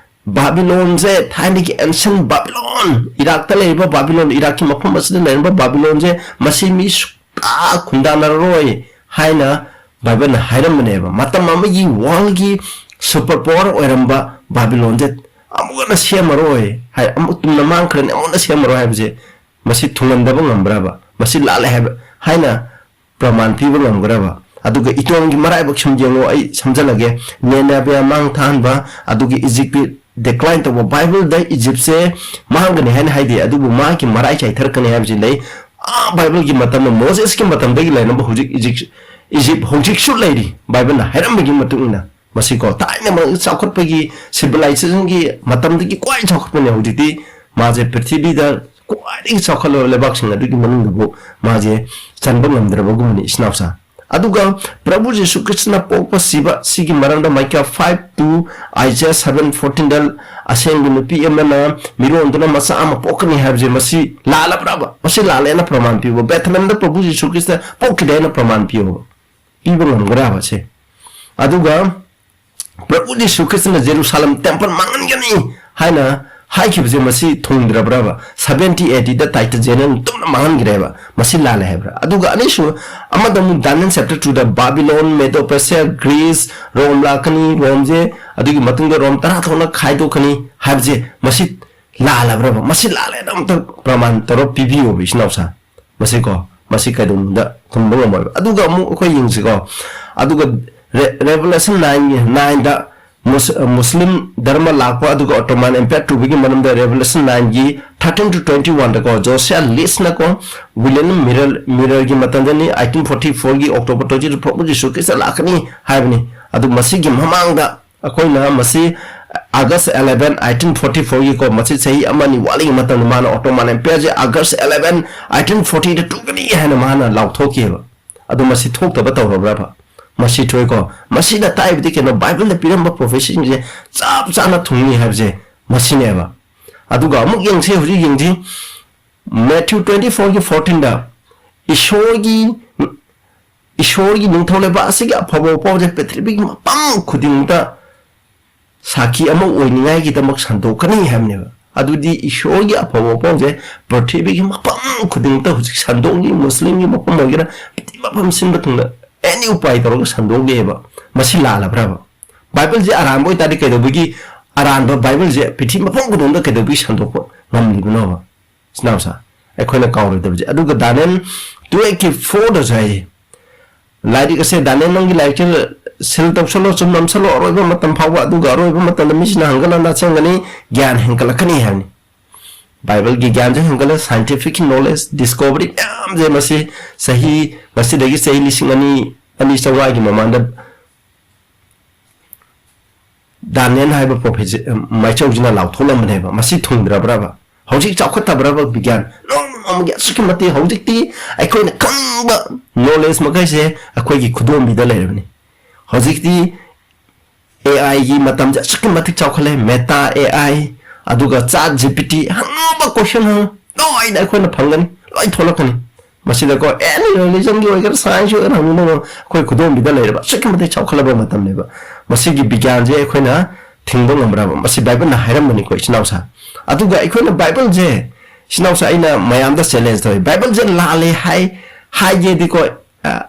ꯕꯥꯕꯤꯂꯣꯟꯁꯦ ꯊꯥꯏꯅꯒꯤ ꯑꯦꯟꯁꯟ ꯕꯥꯕꯤꯂꯣꯟ, ꯏꯔꯥꯛꯇ ꯂꯩꯔꯤꯕ ꯕꯥꯕꯤꯂꯣꯟ, ꯏꯔꯥꯛꯀꯤ ꯃꯐꯝ ꯑꯁꯤꯗ ꯂꯩꯔꯝꯕ ꯕꯥꯕꯤꯂꯣꯟꯁꯦ, ꯃꯁꯤ ꯃꯤ ꯁꯨꯛꯇꯥ ꯈꯨꯟꯗꯥꯅꯔꯔꯣꯏ ꯍꯥꯏꯅ ꯕꯥꯏꯕꯜꯅ ꯍꯥꯏꯔꯝꯕꯅꯦꯕ꯫ ꯃꯇꯝ ꯑꯃꯒꯤ ꯋꯥꯔꯜꯒꯤ ꯁꯨꯄꯔ ꯄꯥꯋꯔ ꯑꯣꯏꯔꯝꯕ ꯕꯥꯕꯤꯂꯣꯟꯁꯦ ꯑꯃꯨꯛ ꯍꯟꯅ ꯁꯦꯝꯃꯔꯣꯏ ꯍꯥꯏ, ꯑꯃꯨꯛ ꯇꯨꯝꯅ ꯃꯥꯡꯈ꯭ꯔꯅꯤ, ꯑꯃꯨꯛ ꯍꯟꯅ ꯁꯦꯝꯃꯔꯣꯏ ꯍꯥꯏꯕꯁꯦ ꯃꯁꯤ ꯊꯨꯡꯍꯟꯗꯕ ꯉꯝꯕ꯭ꯔꯕ? ꯃꯁꯤ ꯂꯥꯜꯂꯦ ꯍꯥꯏꯕ ꯍꯥꯏꯅ ꯄ꯭ꯔꯃꯥꯟ ꯄꯤꯕ ꯉꯝꯒ꯭ꯔꯕ? ꯑꯗꯨꯒ ꯏꯇꯣꯝꯒꯤ ꯃꯔꯥꯏꯕꯛ ꯁꯨꯝ ꯌꯦꯡꯉꯣ, ꯑꯩ ꯁꯝꯖꯜꯂꯒꯦ꯫ ꯅꯦꯅꯦꯕꯤꯌꯥ ꯃꯥꯡ ꯊꯥꯍꯟꯕ, ꯑꯗꯨꯒꯤ ꯏꯖꯤꯞꯀꯤ ꯗꯤꯀ꯭ꯂꯥꯏꯟ ꯇꯧꯕ꯫ ꯕꯥꯏꯕꯜꯗ ꯏꯖꯤꯞꯁꯦ ꯃꯥꯡꯒꯅꯤ ꯍꯥꯏꯅ ꯍꯥꯏꯗꯦ, ꯑꯗꯨꯕꯨ ꯃꯥꯒꯤ ꯃꯔꯥꯏ ꯆꯥꯏꯊꯔꯛꯀꯅꯤ ꯍꯥꯏꯕꯁꯤ ꯂꯩ꯫ ꯑꯥ, ꯕꯥꯏꯕꯜꯒꯤ ꯃꯇꯝꯗ, ꯃꯣꯁꯦꯁꯀꯤ ꯃꯇꯝꯗꯒꯤ ꯂꯩꯔꯝꯕ ꯍꯧꯖꯤꯛ ꯏꯖꯤꯞ, ꯏꯖꯤꯞ ꯍꯧꯖꯤꯛꯁꯨ ꯂꯩꯔꯤ, ꯕꯥꯏꯕꯜꯅ ꯍꯥꯏꯔꯝꯕꯒꯤ ꯃꯇꯨꯡ ꯏꯟꯅ꯫ ꯃꯁꯤꯀꯣ, ꯊꯥꯏꯅ ꯃꯥꯒꯤ ꯆꯥꯎꯈꯠꯄꯒꯤ, ꯁꯤꯚꯤꯂꯥꯏꯖꯦꯁꯟꯒꯤ ꯃꯇꯝꯗꯒꯤ ꯈ꯭ꯋꯥꯏ ꯆꯥꯎꯈꯠꯄꯅꯦ꯫ ꯍꯧꯖꯤꯛꯇꯤ ꯃꯥꯁꯦ ꯄ꯭ꯔꯤꯊꯤꯕꯤꯗ ꯈ꯭ꯋꯥꯏꯗꯒꯤ ꯆꯥꯎꯈꯠꯂꯕ ꯂꯩꯕꯥꯛꯁꯤꯡ ꯑꯗꯨꯒꯤ ꯃꯅꯨꯡꯗꯕꯨ ꯃꯥꯁꯦ ꯆꯟꯕ ꯉꯝꯗ꯭ꯔꯕꯒꯨꯝꯕꯅꯤ, ꯏꯆꯤꯟ ꯏꯅꯥꯎꯁꯥ꯫ ꯑꯗꯨꯒ ꯄ꯭ꯔꯚꯨ ꯖꯤꯁꯨ ꯈ꯭ꯔꯤꯁꯇꯅ ꯄꯣꯛꯄ ꯁꯤꯕ ꯁꯤꯒꯤ ꯃꯔꯝꯗ ꯃꯥꯏꯀꯥ ꯐꯥꯏꯚ ꯇꯨ, ꯑꯥꯏꯖꯌꯥ ꯁꯚꯦꯟ ꯐꯣꯔꯇꯤꯟꯗ ꯑꯁꯦꯡꯕ ꯅꯨꯄꯤ ꯑꯃꯅ ꯃꯤꯔꯣꯟꯗꯨꯅ ꯃꯆꯥ ꯑꯃ ꯄꯣꯛꯀꯅꯤ ꯍꯥꯏꯕꯁꯦ ꯃꯁꯤ ꯂꯥꯜꯂꯕ꯭ꯔꯕ? ꯃꯁꯤ ꯂꯥꯜꯂꯦꯅ ꯄ꯭ꯔꯃꯥꯟ ꯄꯤꯌꯨꯕ꯫ ꯕꯦꯊꯂꯦꯝꯗ ꯄ꯭ꯔꯚꯨ ꯖꯤꯁꯨ ꯈ꯭ꯔꯤꯁꯇ ꯄꯣꯛꯈꯤꯗꯦ ꯍꯥꯏꯅ ꯄ꯭ꯔꯃꯥꯟ ꯄꯤꯌꯨꯕ꯫ ꯄꯤꯕ ꯉꯝꯒꯗ꯭ꯔꯕ ꯁꯦ? ꯑꯗꯨꯒ ꯄ꯭ꯔꯚꯨ ꯖꯤꯁꯨ ꯈ꯭ꯔꯤꯁꯇꯅ ꯖꯦꯔꯨꯁꯥꯂꯦꯝ ꯇꯦꯝꯄꯜ ꯃꯥꯡꯍꯟꯒꯅꯤ ꯍꯥꯏꯅ ꯍꯥꯏꯈꯤꯕꯁꯦ ꯃꯁꯤ ꯊꯨꯡꯗ꯭ꯔꯕ꯭ꯔꯕ? ꯁꯚꯦꯟꯇꯤ ꯑꯦ ꯗꯤꯗ ꯇꯥꯏꯇꯁ ꯖꯦꯅꯔꯦꯜꯅ ꯇꯨꯝꯅ ꯃꯥꯡꯍꯟꯈ꯭ꯔꯦꯕ꯫ ꯃꯁꯤ ꯂꯥꯜꯂꯦ ꯍꯥꯏꯕ꯭ꯔꯥ? ꯑꯗꯨꯒ ꯑꯅꯤꯁꯨ ꯑꯃꯗ ꯑꯃꯨꯛ ꯗꯥꯅꯤꯌꯦꯜ ꯆꯦꯞꯇꯔ ꯇꯨꯗ ꯕꯥꯕꯤꯂꯣꯟ, ꯃꯦꯗꯣ ꯄꯔꯁꯤꯌꯥ, ꯒ꯭ꯔꯤꯁ, ꯔꯣꯝ ꯂꯥꯛꯀꯅꯤ, ꯔꯣꯝꯁꯦ, ꯑꯗꯨꯒꯤ ꯃꯇꯨꯡꯗ ꯔꯣꯝ ꯇꯔꯥ ꯊꯣꯛꯅ ꯈꯥꯏꯗꯣꯛꯀꯅꯤ ꯍꯥꯏꯕꯁꯦ ꯃꯁꯤ ꯂꯥꯜꯂꯕ꯭ꯔꯕ? ꯃꯁꯤ ꯂꯥꯜꯂꯦꯅ ꯑꯝꯇ ꯄ꯭ꯔꯃꯥꯟ ꯇꯧꯔ ꯄꯤꯕꯤꯌꯣꯕ, ꯏꯆꯤꯟ ꯏꯅꯥꯎꯁꯥ꯫ ꯃꯁꯤꯀꯣ, ꯃꯁꯤ ꯀꯩꯗꯧꯅꯨꯡꯗ ꯊꯨꯝꯕ ꯉꯝꯃꯣꯏꯕ꯫ ꯑꯗꯨꯒ ꯑꯃꯨꯛ ꯑꯩꯈꯣꯏ ꯌꯦꯡꯁꯤꯀꯣ, ꯑꯗꯨꯒ ꯔꯦ-, Revelation nine, nine ꯗ ꯃꯨꯁ-, ꯃꯨꯁꯂꯤꯝ ꯙꯔꯃ ꯂꯥꯛꯄ ꯑꯗꯨꯒ Ottoman Empire ꯇꯨꯕꯒꯤ ꯃꯔꯝꯗ Revelation nine ꯒꯤ thirteen to twenty one ꯗꯀꯣ, ꯖꯣꯁꯤꯌꯥ ꯂꯤꯁꯅꯀꯣ, ꯋꯤꯂꯤꯌꯝ ꯃꯤꯔꯔ, ꯃꯤꯔꯔꯒꯤ ꯃꯇꯝꯗꯅꯤ, eighteen forty four ꯒꯤ October twenty two ꯐꯥꯎꯕ ꯖꯤꯁꯨ ꯈ꯭ꯔꯤꯁꯇ ꯂꯥꯛꯀꯅꯤ ꯍꯥꯏꯕꯅꯤ꯫ ꯑꯗꯨ ꯃꯁꯤꯒꯤ ꯃꯃꯥꯡꯗ ꯑꯩꯈꯣꯏꯅ ꯃꯁꯤ August eleven, eighteen forty four ꯒꯤꯀꯣ, ꯃꯁꯤ ꯆꯍꯤ ꯑꯃꯅꯤ ꯋꯥꯠꯂꯤꯉꯩ ꯃꯇꯝꯗ ꯃꯥꯅ Ottoman Empire ꯁꯦ August eleven, eighteen forty ꯗ ꯇꯨꯒꯅꯤ ꯍꯥꯏꯅ ꯃꯥꯅ ꯂꯥꯎꯊꯣꯛꯈꯤꯑꯕ꯫ ꯑꯗꯨ ꯃꯁꯤ ꯊꯣꯛꯇꯕ ꯇꯧꯔꯕ꯭ꯔꯕ? ꯃꯁꯤ ꯊꯣꯛꯏꯀꯣ꯫ ꯃꯁꯤꯅ ꯇꯥꯛꯏꯕꯗꯤ ꯀꯩꯅꯣ? ꯕꯥꯏꯕꯜꯗ ꯄꯤꯔꯝꯕ prophecy ꯁꯤꯡꯁꯦ ꯆꯞ ꯆꯥꯅ ꯊꯨꯡꯅꯤ ꯍꯥꯏꯕꯁꯦ ꯃꯁꯤꯅꯦꯕ꯫ ꯑꯗꯨꯒ ꯑꯃꯨꯛ ꯌꯦꯡꯁꯤ, ꯍꯧꯖꯤꯛ ꯌꯦꯡꯁꯤ, Matthew twenty four ꯒꯤ fourteen ꯗ ꯏꯁꯣꯔꯒꯤ, ꯏꯁꯣꯔꯒꯤ ꯅꯤꯡꯊꯧ ꯂꯩꯕꯥꯛ ꯑꯁꯤꯒꯤ ꯑꯐꯕ ꯄꯥꯎꯁꯦ ꯄ꯭ꯔꯤꯊꯤꯕꯤꯒꯤ ꯃꯐꯝ ꯈꯨꯗꯤꯡꯃꯛꯇ ꯁꯥꯈꯤ ꯑꯃ ꯑꯣꯏꯅꯤꯡꯉꯥꯏꯒꯤꯗꯃꯛ ꯁꯟꯗꯣꯛꯀꯅꯤ ꯍꯥꯏꯕꯅꯦꯕ꯫ ꯑꯗꯨꯗꯤ ꯏꯁꯣꯔꯒꯤ ꯑꯐꯕ ꯄꯥꯎꯁꯦ ꯄ꯭ꯔꯤꯊꯤꯕꯤꯒꯤ ꯃꯐꯝ ꯈꯨꯗꯤꯡꯃꯛꯇ ꯍꯧꯖꯤꯛ ꯁꯟꯗꯣꯛꯂꯤ, ꯃꯨꯁꯂꯤꯝꯒꯤ ꯃꯐꯝ ꯑꯣꯏꯒꯦꯔꯥ, ꯄ꯭ꯔꯤꯊꯤꯕꯤ ꯃꯐꯝ ꯁꯤꯟꯕ ꯊꯨꯡꯅ any ꯎꯄꯥꯏ ꯇꯧꯔꯒ ꯁꯟꯗꯣꯛꯂꯤꯑꯕ꯫ ꯃꯁꯤ ꯂꯥꯜꯂꯕ꯭ꯔꯕ? ꯕꯥꯏꯕꯜꯁꯦ ꯑꯔꯥꯟꯕ ꯑꯣꯏꯇꯥꯔꯗꯤ ꯀꯩꯗꯧꯕꯒꯤ ꯑꯔꯥꯟꯕ ꯕꯥꯏꯕꯜꯁꯦ ꯄ꯭ꯔꯤꯊꯤꯕꯤ ꯃꯐꯝ ꯈꯨꯗꯤꯡꯃꯛꯇ ꯀꯩꯗꯧꯕꯒꯤ ꯁꯟꯗꯣꯛꯄ ꯉꯝꯂꯤꯕꯅꯣꯕ? ꯏꯆꯤꯟ ꯏꯅꯥꯎꯁꯥ, ꯑꯩꯈꯣꯏꯅ ꯀꯥꯎꯔꯣꯏꯗꯕꯁꯦ꯫ ꯑꯗꯨꯒ Daniel twelve ꯀꯤ four ꯗꯁꯨ ꯍꯥꯏꯌꯦ, ꯂꯥꯏꯔꯤꯛ ꯑꯁꯦ, ꯗꯥꯅꯤꯌꯦꯜ, ꯅꯪꯒꯤ ꯂꯥꯏꯔꯤꯛꯁꯦ seal ꯇꯧꯁꯜꯂꯣ, ꯆꯨꯝ ꯅꯝꯁꯜꯂꯣ, ꯑꯔꯣꯏꯕ ꯃꯇꯝ ꯐꯥꯎꯕ, ꯑꯗꯨꯒ ꯑꯔꯣꯏꯕ ꯃꯇꯝꯗ ꯃꯤꯁꯤꯡꯅ ꯍꯪꯒꯠ ꯍꯟꯗ ꯆꯪꯒꯅꯤ, ꯒ꯭ꯌꯥꯟ ꯍꯦꯟꯒꯠꯂꯛꯀꯅꯤ ꯍꯥꯏꯕꯅꯤ꯫ ꯕꯥꯏꯕꯜꯒꯤ ꯒ꯭ꯌꯥꯟꯁꯦ ꯍꯦꯟꯒꯠꯂ, scientific knowledge, discovery ꯃꯌꯥꯝꯁꯦ ꯃꯁꯤ ꯆꯍꯤ, ꯉꯁꯤꯗꯒꯤ ꯆꯍꯤ ꯂꯤꯁꯤꯡ ꯑꯅꯤ, ꯑꯅꯤ ꯆꯥꯝꯃꯉꯥꯒꯤ ꯃꯃꯥꯡꯗ ꯗꯥꯅꯤꯌꯦꯜ ꯍꯥꯏꯕ ꯄ꯭ꯔꯣꯐꯦꯠꯁꯦ, ꯃꯥꯏꯆꯧꯁꯤꯅ ꯂꯥꯎꯊꯣꯛꯂꯝꯕꯅꯦꯕ꯫ ꯃꯁꯤ ꯊꯨꯡꯗ꯭ꯔꯕ꯭ꯔꯕ? ꯍꯧꯖꯤꯛ ꯆꯥꯎꯈꯠꯇꯕ꯭ꯔꯕ ꯕꯤꯒ꯭ꯌꯥꯟ? ꯅꯣꯡꯃ ꯅꯣꯡꯃꯒꯤ ꯑꯁꯨꯛꯀꯤ ꯃꯇꯤꯛ ꯍꯧꯖꯤꯛꯇꯤ ꯑꯩꯈꯣꯏꯅ ꯈꯪꯕ knowledge ꯃꯈꯩꯁꯦ ꯑꯩꯈꯣꯏꯒꯤ ꯈꯨꯗꯣꯝꯕꯤꯗ ꯂꯩꯔꯕꯅꯤ꯫ ꯍꯧꯖꯤꯛꯇꯤ AI ꯒꯤ ꯃꯇꯝꯁꯦ ꯑꯁꯨꯛꯀꯤ ꯃꯇꯤꯛ ꯆꯥꯎꯈꯠꯂꯦ꯫ Meta AI, ꯑꯗꯨꯒ ChatGPT, ꯍꯪꯉꯕ question ꯍꯪꯉꯨ, ꯂꯣꯏꯅ ꯑꯩꯈꯣꯏꯅ ꯐꯪꯒꯅꯤ, ꯂꯣꯏ ꯊꯣꯛꯂꯛꯀꯅꯤ꯫ ꯃꯁꯤꯗꯀꯣ, any religion ꯒꯤ ꯑꯣꯏꯒꯦꯔꯥ, science ꯒꯤ ꯑꯣꯏꯒꯦꯔꯥ, ꯍꯪꯉꯨ, ꯑꯩꯈꯣꯏ ꯈꯨꯗꯣꯝꯕꯤꯗ ꯂꯩꯔꯕ ꯑꯁꯨꯛꯀꯤ ꯃꯇꯤꯛ ꯆꯥꯎꯈꯠꯂꯕ ꯃꯇꯝꯅꯦꯕ꯫ ꯃꯁꯤꯒꯤ ꯕꯤꯒ꯭ꯌꯥꯟꯁꯦ ꯑꯩꯈꯣꯏꯅ ꯊꯤꯡꯕ ꯉꯝꯕ꯭ꯔꯕ? ꯃꯁꯤ ꯕꯥꯏꯕꯜꯅ ꯍꯥꯏꯔꯝꯕꯅꯤꯀꯣ, ꯏꯆꯤꯟ ꯏꯅꯥꯎꯁꯥ꯫ ꯑꯗꯨꯒ ꯑꯩꯈꯣꯏꯅ ꯕꯥꯏꯕꯜꯁꯦ, ꯏꯆꯤꯟ ꯏꯅꯥꯎꯁꯥ, ꯑꯩꯅ ꯃꯌꯥꯝꯗ challenge ꯇꯧꯏ, ꯕꯥꯏꯕꯜꯁꯦ ꯂꯥꯜꯂꯦ ꯍꯥꯏ, ꯍꯥꯏꯒꯦꯗꯤꯀꯣ, ꯑ,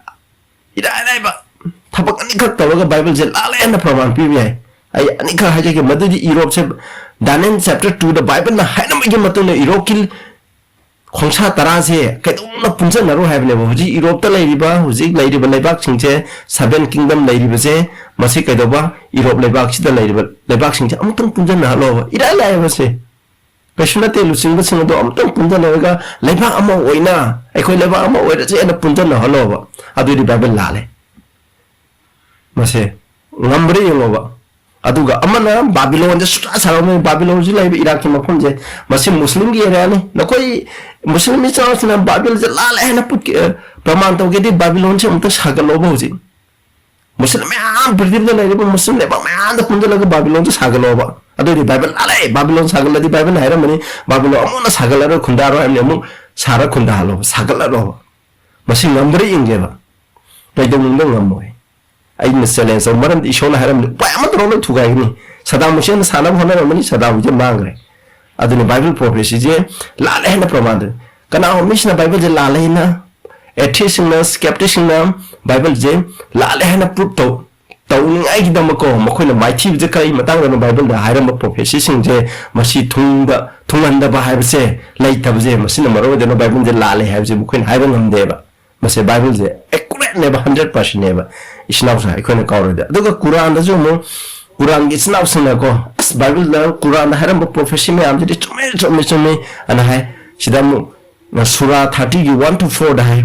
ꯏꯔꯥꯏ ꯂꯥꯏꯕ ꯊꯕꯛ ꯑꯅꯤꯈꯛ ꯇꯧꯔꯒ ꯕꯥꯏꯕꯜꯁꯦ ꯂꯥꯜꯂꯦ ꯍꯥꯏꯅ ꯄ꯭ꯔꯃꯥꯟ ꯄꯤꯕ ꯌꯥꯏ꯫ ꯑꯩ ꯑꯅꯤꯈꯛ ꯍꯥꯏꯖꯒꯦ, ꯃꯗꯨꯗꯤ ꯌꯨꯔꯣꯞꯁꯦ Daniel chapter two ꯗ Bible ꯅ ꯍꯥꯏꯔꯝꯕꯒꯤ ꯃꯇꯨꯡ ꯏꯟꯅ ꯌꯨꯔꯣꯞꯀꯤ ꯈꯣꯡꯁꯥ ꯇꯔꯥꯁꯦ ꯀꯩꯗꯧꯅ ꯄꯨꯟꯁꯤꯟꯅꯔꯣ ꯍꯥꯏꯕꯅꯦꯕ꯫ ꯍꯧꯖꯤꯛ ꯌꯨꯔꯣꯞꯇ ꯂꯩꯔꯤꯕ, ꯍꯧꯖꯤꯛ ꯂꯩꯔꯤꯕ ꯂꯩꯕꯥꯛꯁꯤꯡꯁꯦ, seven kingdom ꯂꯩꯔꯤꯕꯁꯦ, ꯃꯁꯤ ꯀꯩꯗꯧꯕ, ꯌꯨꯔꯣꯞ ꯂꯩꯕꯥꯛꯁꯤꯗ ꯂꯩꯔꯤꯕ ꯂꯩꯕꯥꯛꯁꯤꯡꯁꯦ ꯑꯃꯨꯛꯇꯪ ꯄꯨꯟꯁꯤꯟꯅꯍꯜꯂꯣꯕ꯫ ꯏꯔꯥꯏ ꯂꯥꯏꯕꯁꯦ, ꯀꯩꯁꯨ ꯅꯠꯇꯦ꯫ ꯂꯨꯆꯤꯡꯕꯁꯤꯡ ꯑꯗꯣ ꯑꯃꯨꯛꯇꯪ ꯄꯨꯟꯁꯤꯟꯅꯔꯒ ꯂꯩꯕꯥꯛ ꯑꯃ ꯑꯣꯏꯅ, ꯑꯩꯈꯣꯏ ꯂꯩꯕꯥꯛ ꯑꯃ ꯑꯣꯏꯔꯁꯦꯅ ꯄꯨꯟꯁꯤꯟꯅꯍꯜꯂꯣꯕ꯫ ꯑꯗꯨꯏꯗꯤ ꯕꯥꯏꯕꯜ ꯂꯥꯜꯂꯦ꯫ ꯃꯁꯦ ꯉꯝꯕ꯭ꯔꯥ ꯌꯦꯡꯉꯣꯕ꯫ ꯑꯗꯨꯒ ꯑꯃꯅ ꯕꯥꯕꯤꯂꯣꯟꯁꯦ ꯁꯨꯡꯁꯥ ꯁꯥꯔꯝꯃꯣꯏ꯫ ꯕꯥꯕꯤꯂꯣꯟꯁꯤ ꯂꯩꯕ ꯏꯔꯥꯛꯀꯤ ꯃꯐꯝꯁꯦ, ꯃꯁꯤ ꯃꯨꯁꯂꯤꯝꯒꯤ ꯑꯦꯔꯤꯌꯥꯅꯤ꯫ ꯅꯈꯣꯏ ꯃꯨꯁꯂꯤꯝ ꯏꯆꯤꯟ ꯏꯅꯥꯎꯁꯤꯡꯅ ꯕꯥꯕꯤꯂꯣꯟꯁꯦ ꯂꯥꯜꯂꯦ ꯍꯥꯏꯅ ꯄꯨꯠ-, ꯑ, ꯄ꯭ꯔꯃꯥꯟ ꯇꯧꯒꯦꯗꯤ ꯕꯥꯕꯤꯂꯣꯟꯁꯦ ꯑꯃꯨꯛꯇ ꯁꯥꯒꯠꯂꯣꯕ ꯍꯧꯖꯤꯛ꯫ ꯃꯨꯁꯂꯤꯝ ꯃꯌꯥꯝ, ꯄ꯭ꯔꯤꯊꯤꯕꯤꯗ ꯂꯩꯔꯤꯕ ꯃꯨꯁꯂꯤꯝ ꯂꯩꯕꯥꯛ ꯃꯌꯥꯝꯗ ꯄꯨꯟꯁꯤꯜꯂꯒ ꯕꯥꯕꯤꯂꯣꯟꯁꯦ ꯁꯥꯒꯠꯂꯣꯕ꯫ ꯑꯗꯨꯑꯣꯏꯗꯤ ꯕꯥꯏꯕꯜ ꯂꯥꯜꯂꯦ, ꯕꯥꯕꯤꯂꯣꯟ ꯁꯥꯒꯠꯂꯗꯤ ꯕꯥꯏꯕꯜꯅ ꯍꯥꯏꯔꯝꯕꯅꯤ, ꯕꯥꯕꯤꯂꯣꯟ ꯑꯃꯨꯛ ꯍꯟꯅ ꯁꯥꯒꯠꯂꯔꯣꯏ, ꯈꯨꯟꯗꯥꯔꯣꯏ ꯍꯥꯏꯕꯅꯤ, ꯑꯃꯨꯛ ꯁꯥꯔ ꯈꯨꯟꯗꯥꯍꯜꯂꯣꯕ, ꯁꯥꯒꯠꯂꯔꯣꯕ꯫ ꯃꯁꯤ ꯉꯝꯗ꯭ꯔꯥ ꯌꯦꯡꯒꯦꯕ꯫ ꯀꯩꯗꯧꯅꯨꯡꯗ ꯉꯝꯃꯣꯏ꯫ ꯑꯩꯅ ꯆꯦꯂꯦꯟꯖ ꯇꯧ, ꯃꯔꯝꯗꯤ ꯏꯁꯣꯔꯅ ꯍꯥꯏꯔꯝꯃꯤ, ꯎꯄꯥꯏ ꯑꯃꯠꯇ ꯂꯣꯏ ꯊꯨꯒꯥꯏꯒꯅꯤ꯫ ꯁꯗꯥꯝ ꯍꯨꯁꯦꯟꯅ ꯁꯥꯟꯅꯕ ꯍꯣꯠꯅꯔꯝꯃꯅꯤ, ꯁꯗꯥꯝ ꯍꯨꯁꯦꯟ ꯃꯥꯡꯈ꯭ꯔꯦ꯫ ꯑꯗꯨꯅ ꯕꯥꯏꯕꯜ ꯄ꯭ꯔꯣꯐꯦꯁꯤꯁꯦ ꯂꯥꯜꯂꯦ ꯍꯥꯏꯅ ꯄ꯭ꯔꯃꯥꯟ ꯇꯧꯏ꯫ ꯀꯅꯥꯒꯨꯝꯕ ꯃꯤꯁꯤꯅ ꯕꯥꯏꯕꯜꯁꯦ ꯂꯥꯜꯂꯦ ꯍꯥꯏꯅ, ꯑꯦꯊꯤꯁꯁꯤꯡꯅ, ꯁ꯭ꯀꯦꯞꯇꯤꯛꯁꯤꯡꯅ ꯕꯥꯏꯕꯜꯁꯦ ꯂꯥꯜꯂꯦ ꯍꯥꯏꯅ ꯄ꯭ꯔꯨꯞ ꯇꯧ, ꯇꯧꯅꯤꯡꯉꯥꯏꯒꯤꯗꯃꯛꯀꯣ, ꯃꯈꯣꯏꯅ ꯃꯥꯏꯊꯤꯕꯁꯦ ꯀꯔꯤ ꯃꯇꯥꯡꯗꯅꯣ ꯕꯥꯏꯕꯜꯗ ꯍꯥꯏꯔꯝꯕ ꯄ꯭ꯔꯣꯐꯦꯁꯤꯁꯤꯡꯁꯦ, ꯃꯁꯤ ꯊꯨꯡꯗ, ꯊꯨꯡꯍꯟꯗꯕ ꯍꯥꯏꯕꯁꯦ ꯂꯩꯇꯕꯁꯦ, ꯃꯁꯤꯅ ꯃꯔꯝ ꯑꯣꯏꯗꯨꯅ ꯕꯥꯏꯕꯜꯁꯦ ꯂꯥꯜꯂꯦ ꯍꯥꯏꯕꯁꯦ ꯃꯈꯣꯏꯅ ꯍꯥꯏꯕ ꯉꯝꯗꯦꯕ꯫ ꯃꯁꯦ ꯕꯥꯏꯕꯜꯁꯦ ꯑꯦꯀꯨꯔꯦꯠꯅꯦꯕ, ꯍꯟꯗ꯭ꯔꯦꯠ ꯄꯥꯔꯁꯦꯟꯅꯦꯕ, ꯏꯆꯤꯟ ꯏꯅꯥꯎꯁꯤꯡ ꯑꯩꯈꯣꯏꯅ ꯀꯥꯎꯔꯣꯏꯗ꯫ ꯑꯗꯨꯒ ꯀꯨꯔꯥꯟꯗꯁꯨ ꯑꯃꯨꯛ, ꯀꯨꯔꯥꯟꯒꯤ ꯏꯆꯤꯟ ꯏꯅꯥꯎꯁꯤꯡꯅꯀꯣ, ꯑꯁ, ꯕꯥꯏꯕꯜꯗ, ꯀꯨꯔꯥꯟꯗ ꯍꯥꯏꯔꯝꯕ ꯄ꯭ꯔꯣꯐꯦꯁꯤ ꯃꯌꯥꯝꯁꯤꯗꯤ ꯆꯨꯝꯃꯦ, ꯆꯨꯝꯃꯦ, ꯆꯨꯝꯃꯦ ꯑꯅ ꯍꯥꯏ꯫ ꯁꯤꯗ ꯑꯃꯨꯛ, ꯑ, ꯁꯨꯔꯥ ꯊꯥꯔꯇꯤꯒꯤ ꯋꯥꯟ ꯇꯨ ꯐꯣꯔꯗ ꯍꯥꯏ,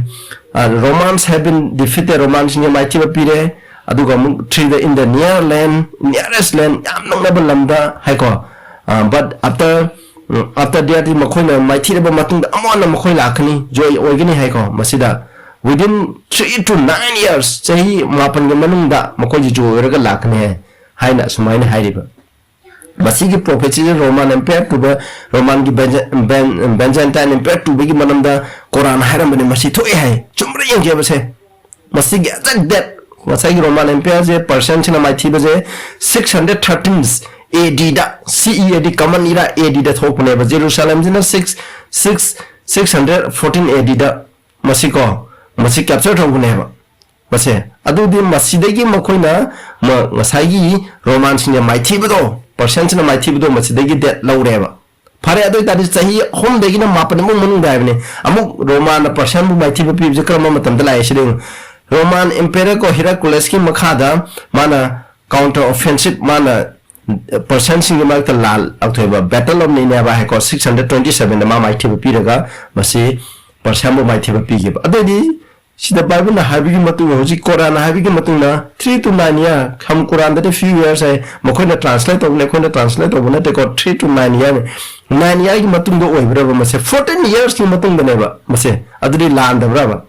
ꯑ, Romans have been defeated, ꯔꯣꯃꯥꯟꯁꯤꯡꯒꯤ ꯃꯥꯏꯊꯤꯕ ꯄꯤꯔꯦ꯫ ꯑꯗꯨꯒ ꯑꯃꯨꯛ ꯊ꯭ꯔꯤꯗ, in the near land, nearest land, ꯌꯥꯝ ꯅꯛꯅꯕ ꯂꯝꯗ ꯍꯥꯏꯀꯣ꯫ ꯑ, but after, um, after that, ꯃꯈꯣꯏꯅ ꯃꯥꯏꯊꯤꯔꯕ ꯃꯇꯨꯡꯗ ꯑꯃꯨꯛ ꯍꯟꯅ ꯃꯈꯣꯏ ꯂꯥꯛꯀꯅꯤ, ꯖꯣꯏ ꯑꯣꯏꯒꯅꯤ ꯍꯥꯏꯀꯣ꯫ ꯃꯁꯤꯗ within three to nine years, ꯆꯍꯤ ꯃꯥꯄꯟꯒꯤ ꯃꯅꯨꯡꯗ ꯃꯈꯣꯏꯁꯤ ꯖꯣꯏ ꯑꯣꯏꯔꯒ ꯂꯥꯛꯀꯅꯤ ꯍꯥꯏ, ꯍꯥꯏꯅ ꯑꯁꯨꯃꯥꯏꯅ ꯍꯥꯏꯔꯤꯕ꯫ ꯃꯁꯤꯒꯤ ꯄ꯭ꯔꯣꯐꯦꯁꯤꯁꯦ ꯔꯣꯃꯥꯟ ꯑꯦꯝꯄꯤꯌꯔ ꯇꯨꯕ, ꯔꯣꯃꯥꯟꯒꯤ ꯕꯦꯟꯖ-, ꯕꯦꯟ-, ꯕꯦꯟꯖꯥꯏꯟꯇꯥꯏꯟ ꯑꯦꯝꯄꯤꯌꯔ ꯇꯨꯕꯒꯤ ꯃꯔꯝꯗ ꯀꯣꯔꯥꯟ ꯍꯥꯏꯔꯝꯕꯅꯤ, ꯃꯁꯤ ꯊꯣꯛꯑꯦ ꯍꯥꯏ꯫ ꯆꯨꯝꯕ꯭ꯔꯥ ꯌꯦꯡꯒꯦꯕꯁꯦ꯫ ꯃꯁꯤꯒꯤ exact date, ꯉꯁꯥꯏꯒꯤ ꯔꯣꯃꯥꯟ ꯑꯦꯝꯄꯤꯌꯔꯁꯦ, ꯄꯔꯁꯤꯌꯟꯁꯤꯅ ꯃꯥꯏꯊꯤꯕꯁꯦ six hundred thirteen A D ꯗ, C E A D, common era A D ꯗ ꯊꯣꯛꯄꯅꯦꯕ꯫ ꯖꯦꯔꯨꯁꯥꯂꯦꯝꯁꯤꯅ six, six, six hundred fourteen A D ꯗ ꯃꯁꯤꯀꯣ, ꯃꯁꯤ ꯀꯦꯞꯆꯔ ꯇꯧꯕꯅꯦꯕ꯫ ꯃꯁꯦ, ꯑꯗꯨꯗꯤ ꯃꯁꯤꯗꯒꯤ ꯃꯈꯣꯏꯅ ꯃ-, ꯉꯁꯥꯏꯒꯤ ꯔꯣꯃꯥꯟꯁꯤꯡꯅ ꯃꯥꯏꯊꯤꯕꯗꯣ, ꯄꯔꯁꯤꯌꯟꯁꯤꯅ ꯃꯥꯏꯊꯤꯕꯗꯣ ꯃꯁꯤꯗꯒꯤ ꯗꯦꯠ ꯂꯧꯔꯦꯕ꯫ ꯐꯔꯦ, ꯑꯗꯨ ꯑꯣꯏꯇꯥꯔꯗꯤ ꯆꯍꯤ ꯑꯍꯨꯝꯗꯒꯤꯅ ꯃꯥꯄꯟꯃꯨꯛ ꯃꯅꯨꯡꯗ ꯍꯥꯏꯕꯅꯤ꯫ ꯑꯃꯨꯛ ꯔꯣꯃꯥꯟꯅ ꯄꯔꯁꯤꯌꯟꯕꯨ ꯃꯥꯏꯊꯤꯕ ꯄꯤꯕꯁꯦ ꯀꯔꯝꯕ ꯃꯇꯝꯗ ꯂꯥꯛꯑꯦ ꯁꯤꯗ ꯌꯦꯡꯉꯨ꯫ ꯔꯣꯃꯥꯟ ꯏꯝꯄꯦꯔꯔ ꯀꯣ ꯍꯤꯔꯥꯀꯨꯂꯁꯀꯤ ꯃꯈꯥꯗ ꯃꯥꯅ ꯀꯥꯎꯟꯇꯔ ꯑꯣꯐꯦꯟꯁꯤꯞ, ꯃꯥꯅ ꯄꯔꯁꯤꯌꯟꯁꯤꯡꯒꯤ ꯃꯔꯛꯇ ꯂꯥꯜ ꯂꯥꯎꯊꯣꯛꯑꯦꯕ꯫ ꯕꯦꯇꯜ ꯑꯣꯐ ꯅꯤꯅꯦꯕꯥ ꯍꯥꯏꯀꯣ, ꯁꯤꯛꯁ ꯍꯟꯗ꯭ꯔꯦꯠ ꯇ꯭ꯋꯦꯟꯇꯤ ꯁꯚꯦꯟꯗ ꯃꯥ ꯃꯥꯏꯊꯤꯕ ꯄꯤꯔꯒ ꯃꯁꯤ ꯄꯔꯁꯤꯌꯟꯕꯨ ꯃꯥꯏꯊꯤꯕ ꯄꯤꯈꯤꯕ꯫ ꯑꯗꯨꯑꯣꯏꯗꯤ ꯁꯤꯗ ꯕꯥꯏꯕꯜꯅ ꯍꯥꯏꯕꯒꯤ ꯃꯇꯨꯡ ꯏꯟꯅ, ꯍꯧꯖꯤꯛ ꯀꯣꯔꯥꯟꯅ ꯍꯥꯏꯕꯒꯤ ꯃꯇꯨꯡ ꯏꯟꯅ three to nine year, ꯈꯝ ꯀꯣꯔꯥꯟꯗꯗꯤ few years ꯍꯥꯏ, ꯃꯈꯣꯏꯅ ꯇ꯭ꯔꯥꯟꯁꯂꯦꯠ ꯇꯧꯕꯅꯦ, ꯑꯩꯈꯣꯏꯅ ꯇ꯭ꯔꯥꯟꯁꯂꯦꯠ ꯇꯧꯕ ꯅꯠꯇꯦꯀꯣ꯫ Three to nine year, nine yearꯒꯤ ꯃꯇꯨꯡꯗ ꯑꯣꯏꯕ꯭ꯔꯕ ꯃꯁꯦ? Fourteen yearsꯀꯤ ꯃꯇꯨꯡꯗꯅꯦꯕ ꯃꯁꯦ꯫ ꯑꯗꯨꯗꯤ ꯂꯥꯟꯗꯕ꯭ꯔꯕ?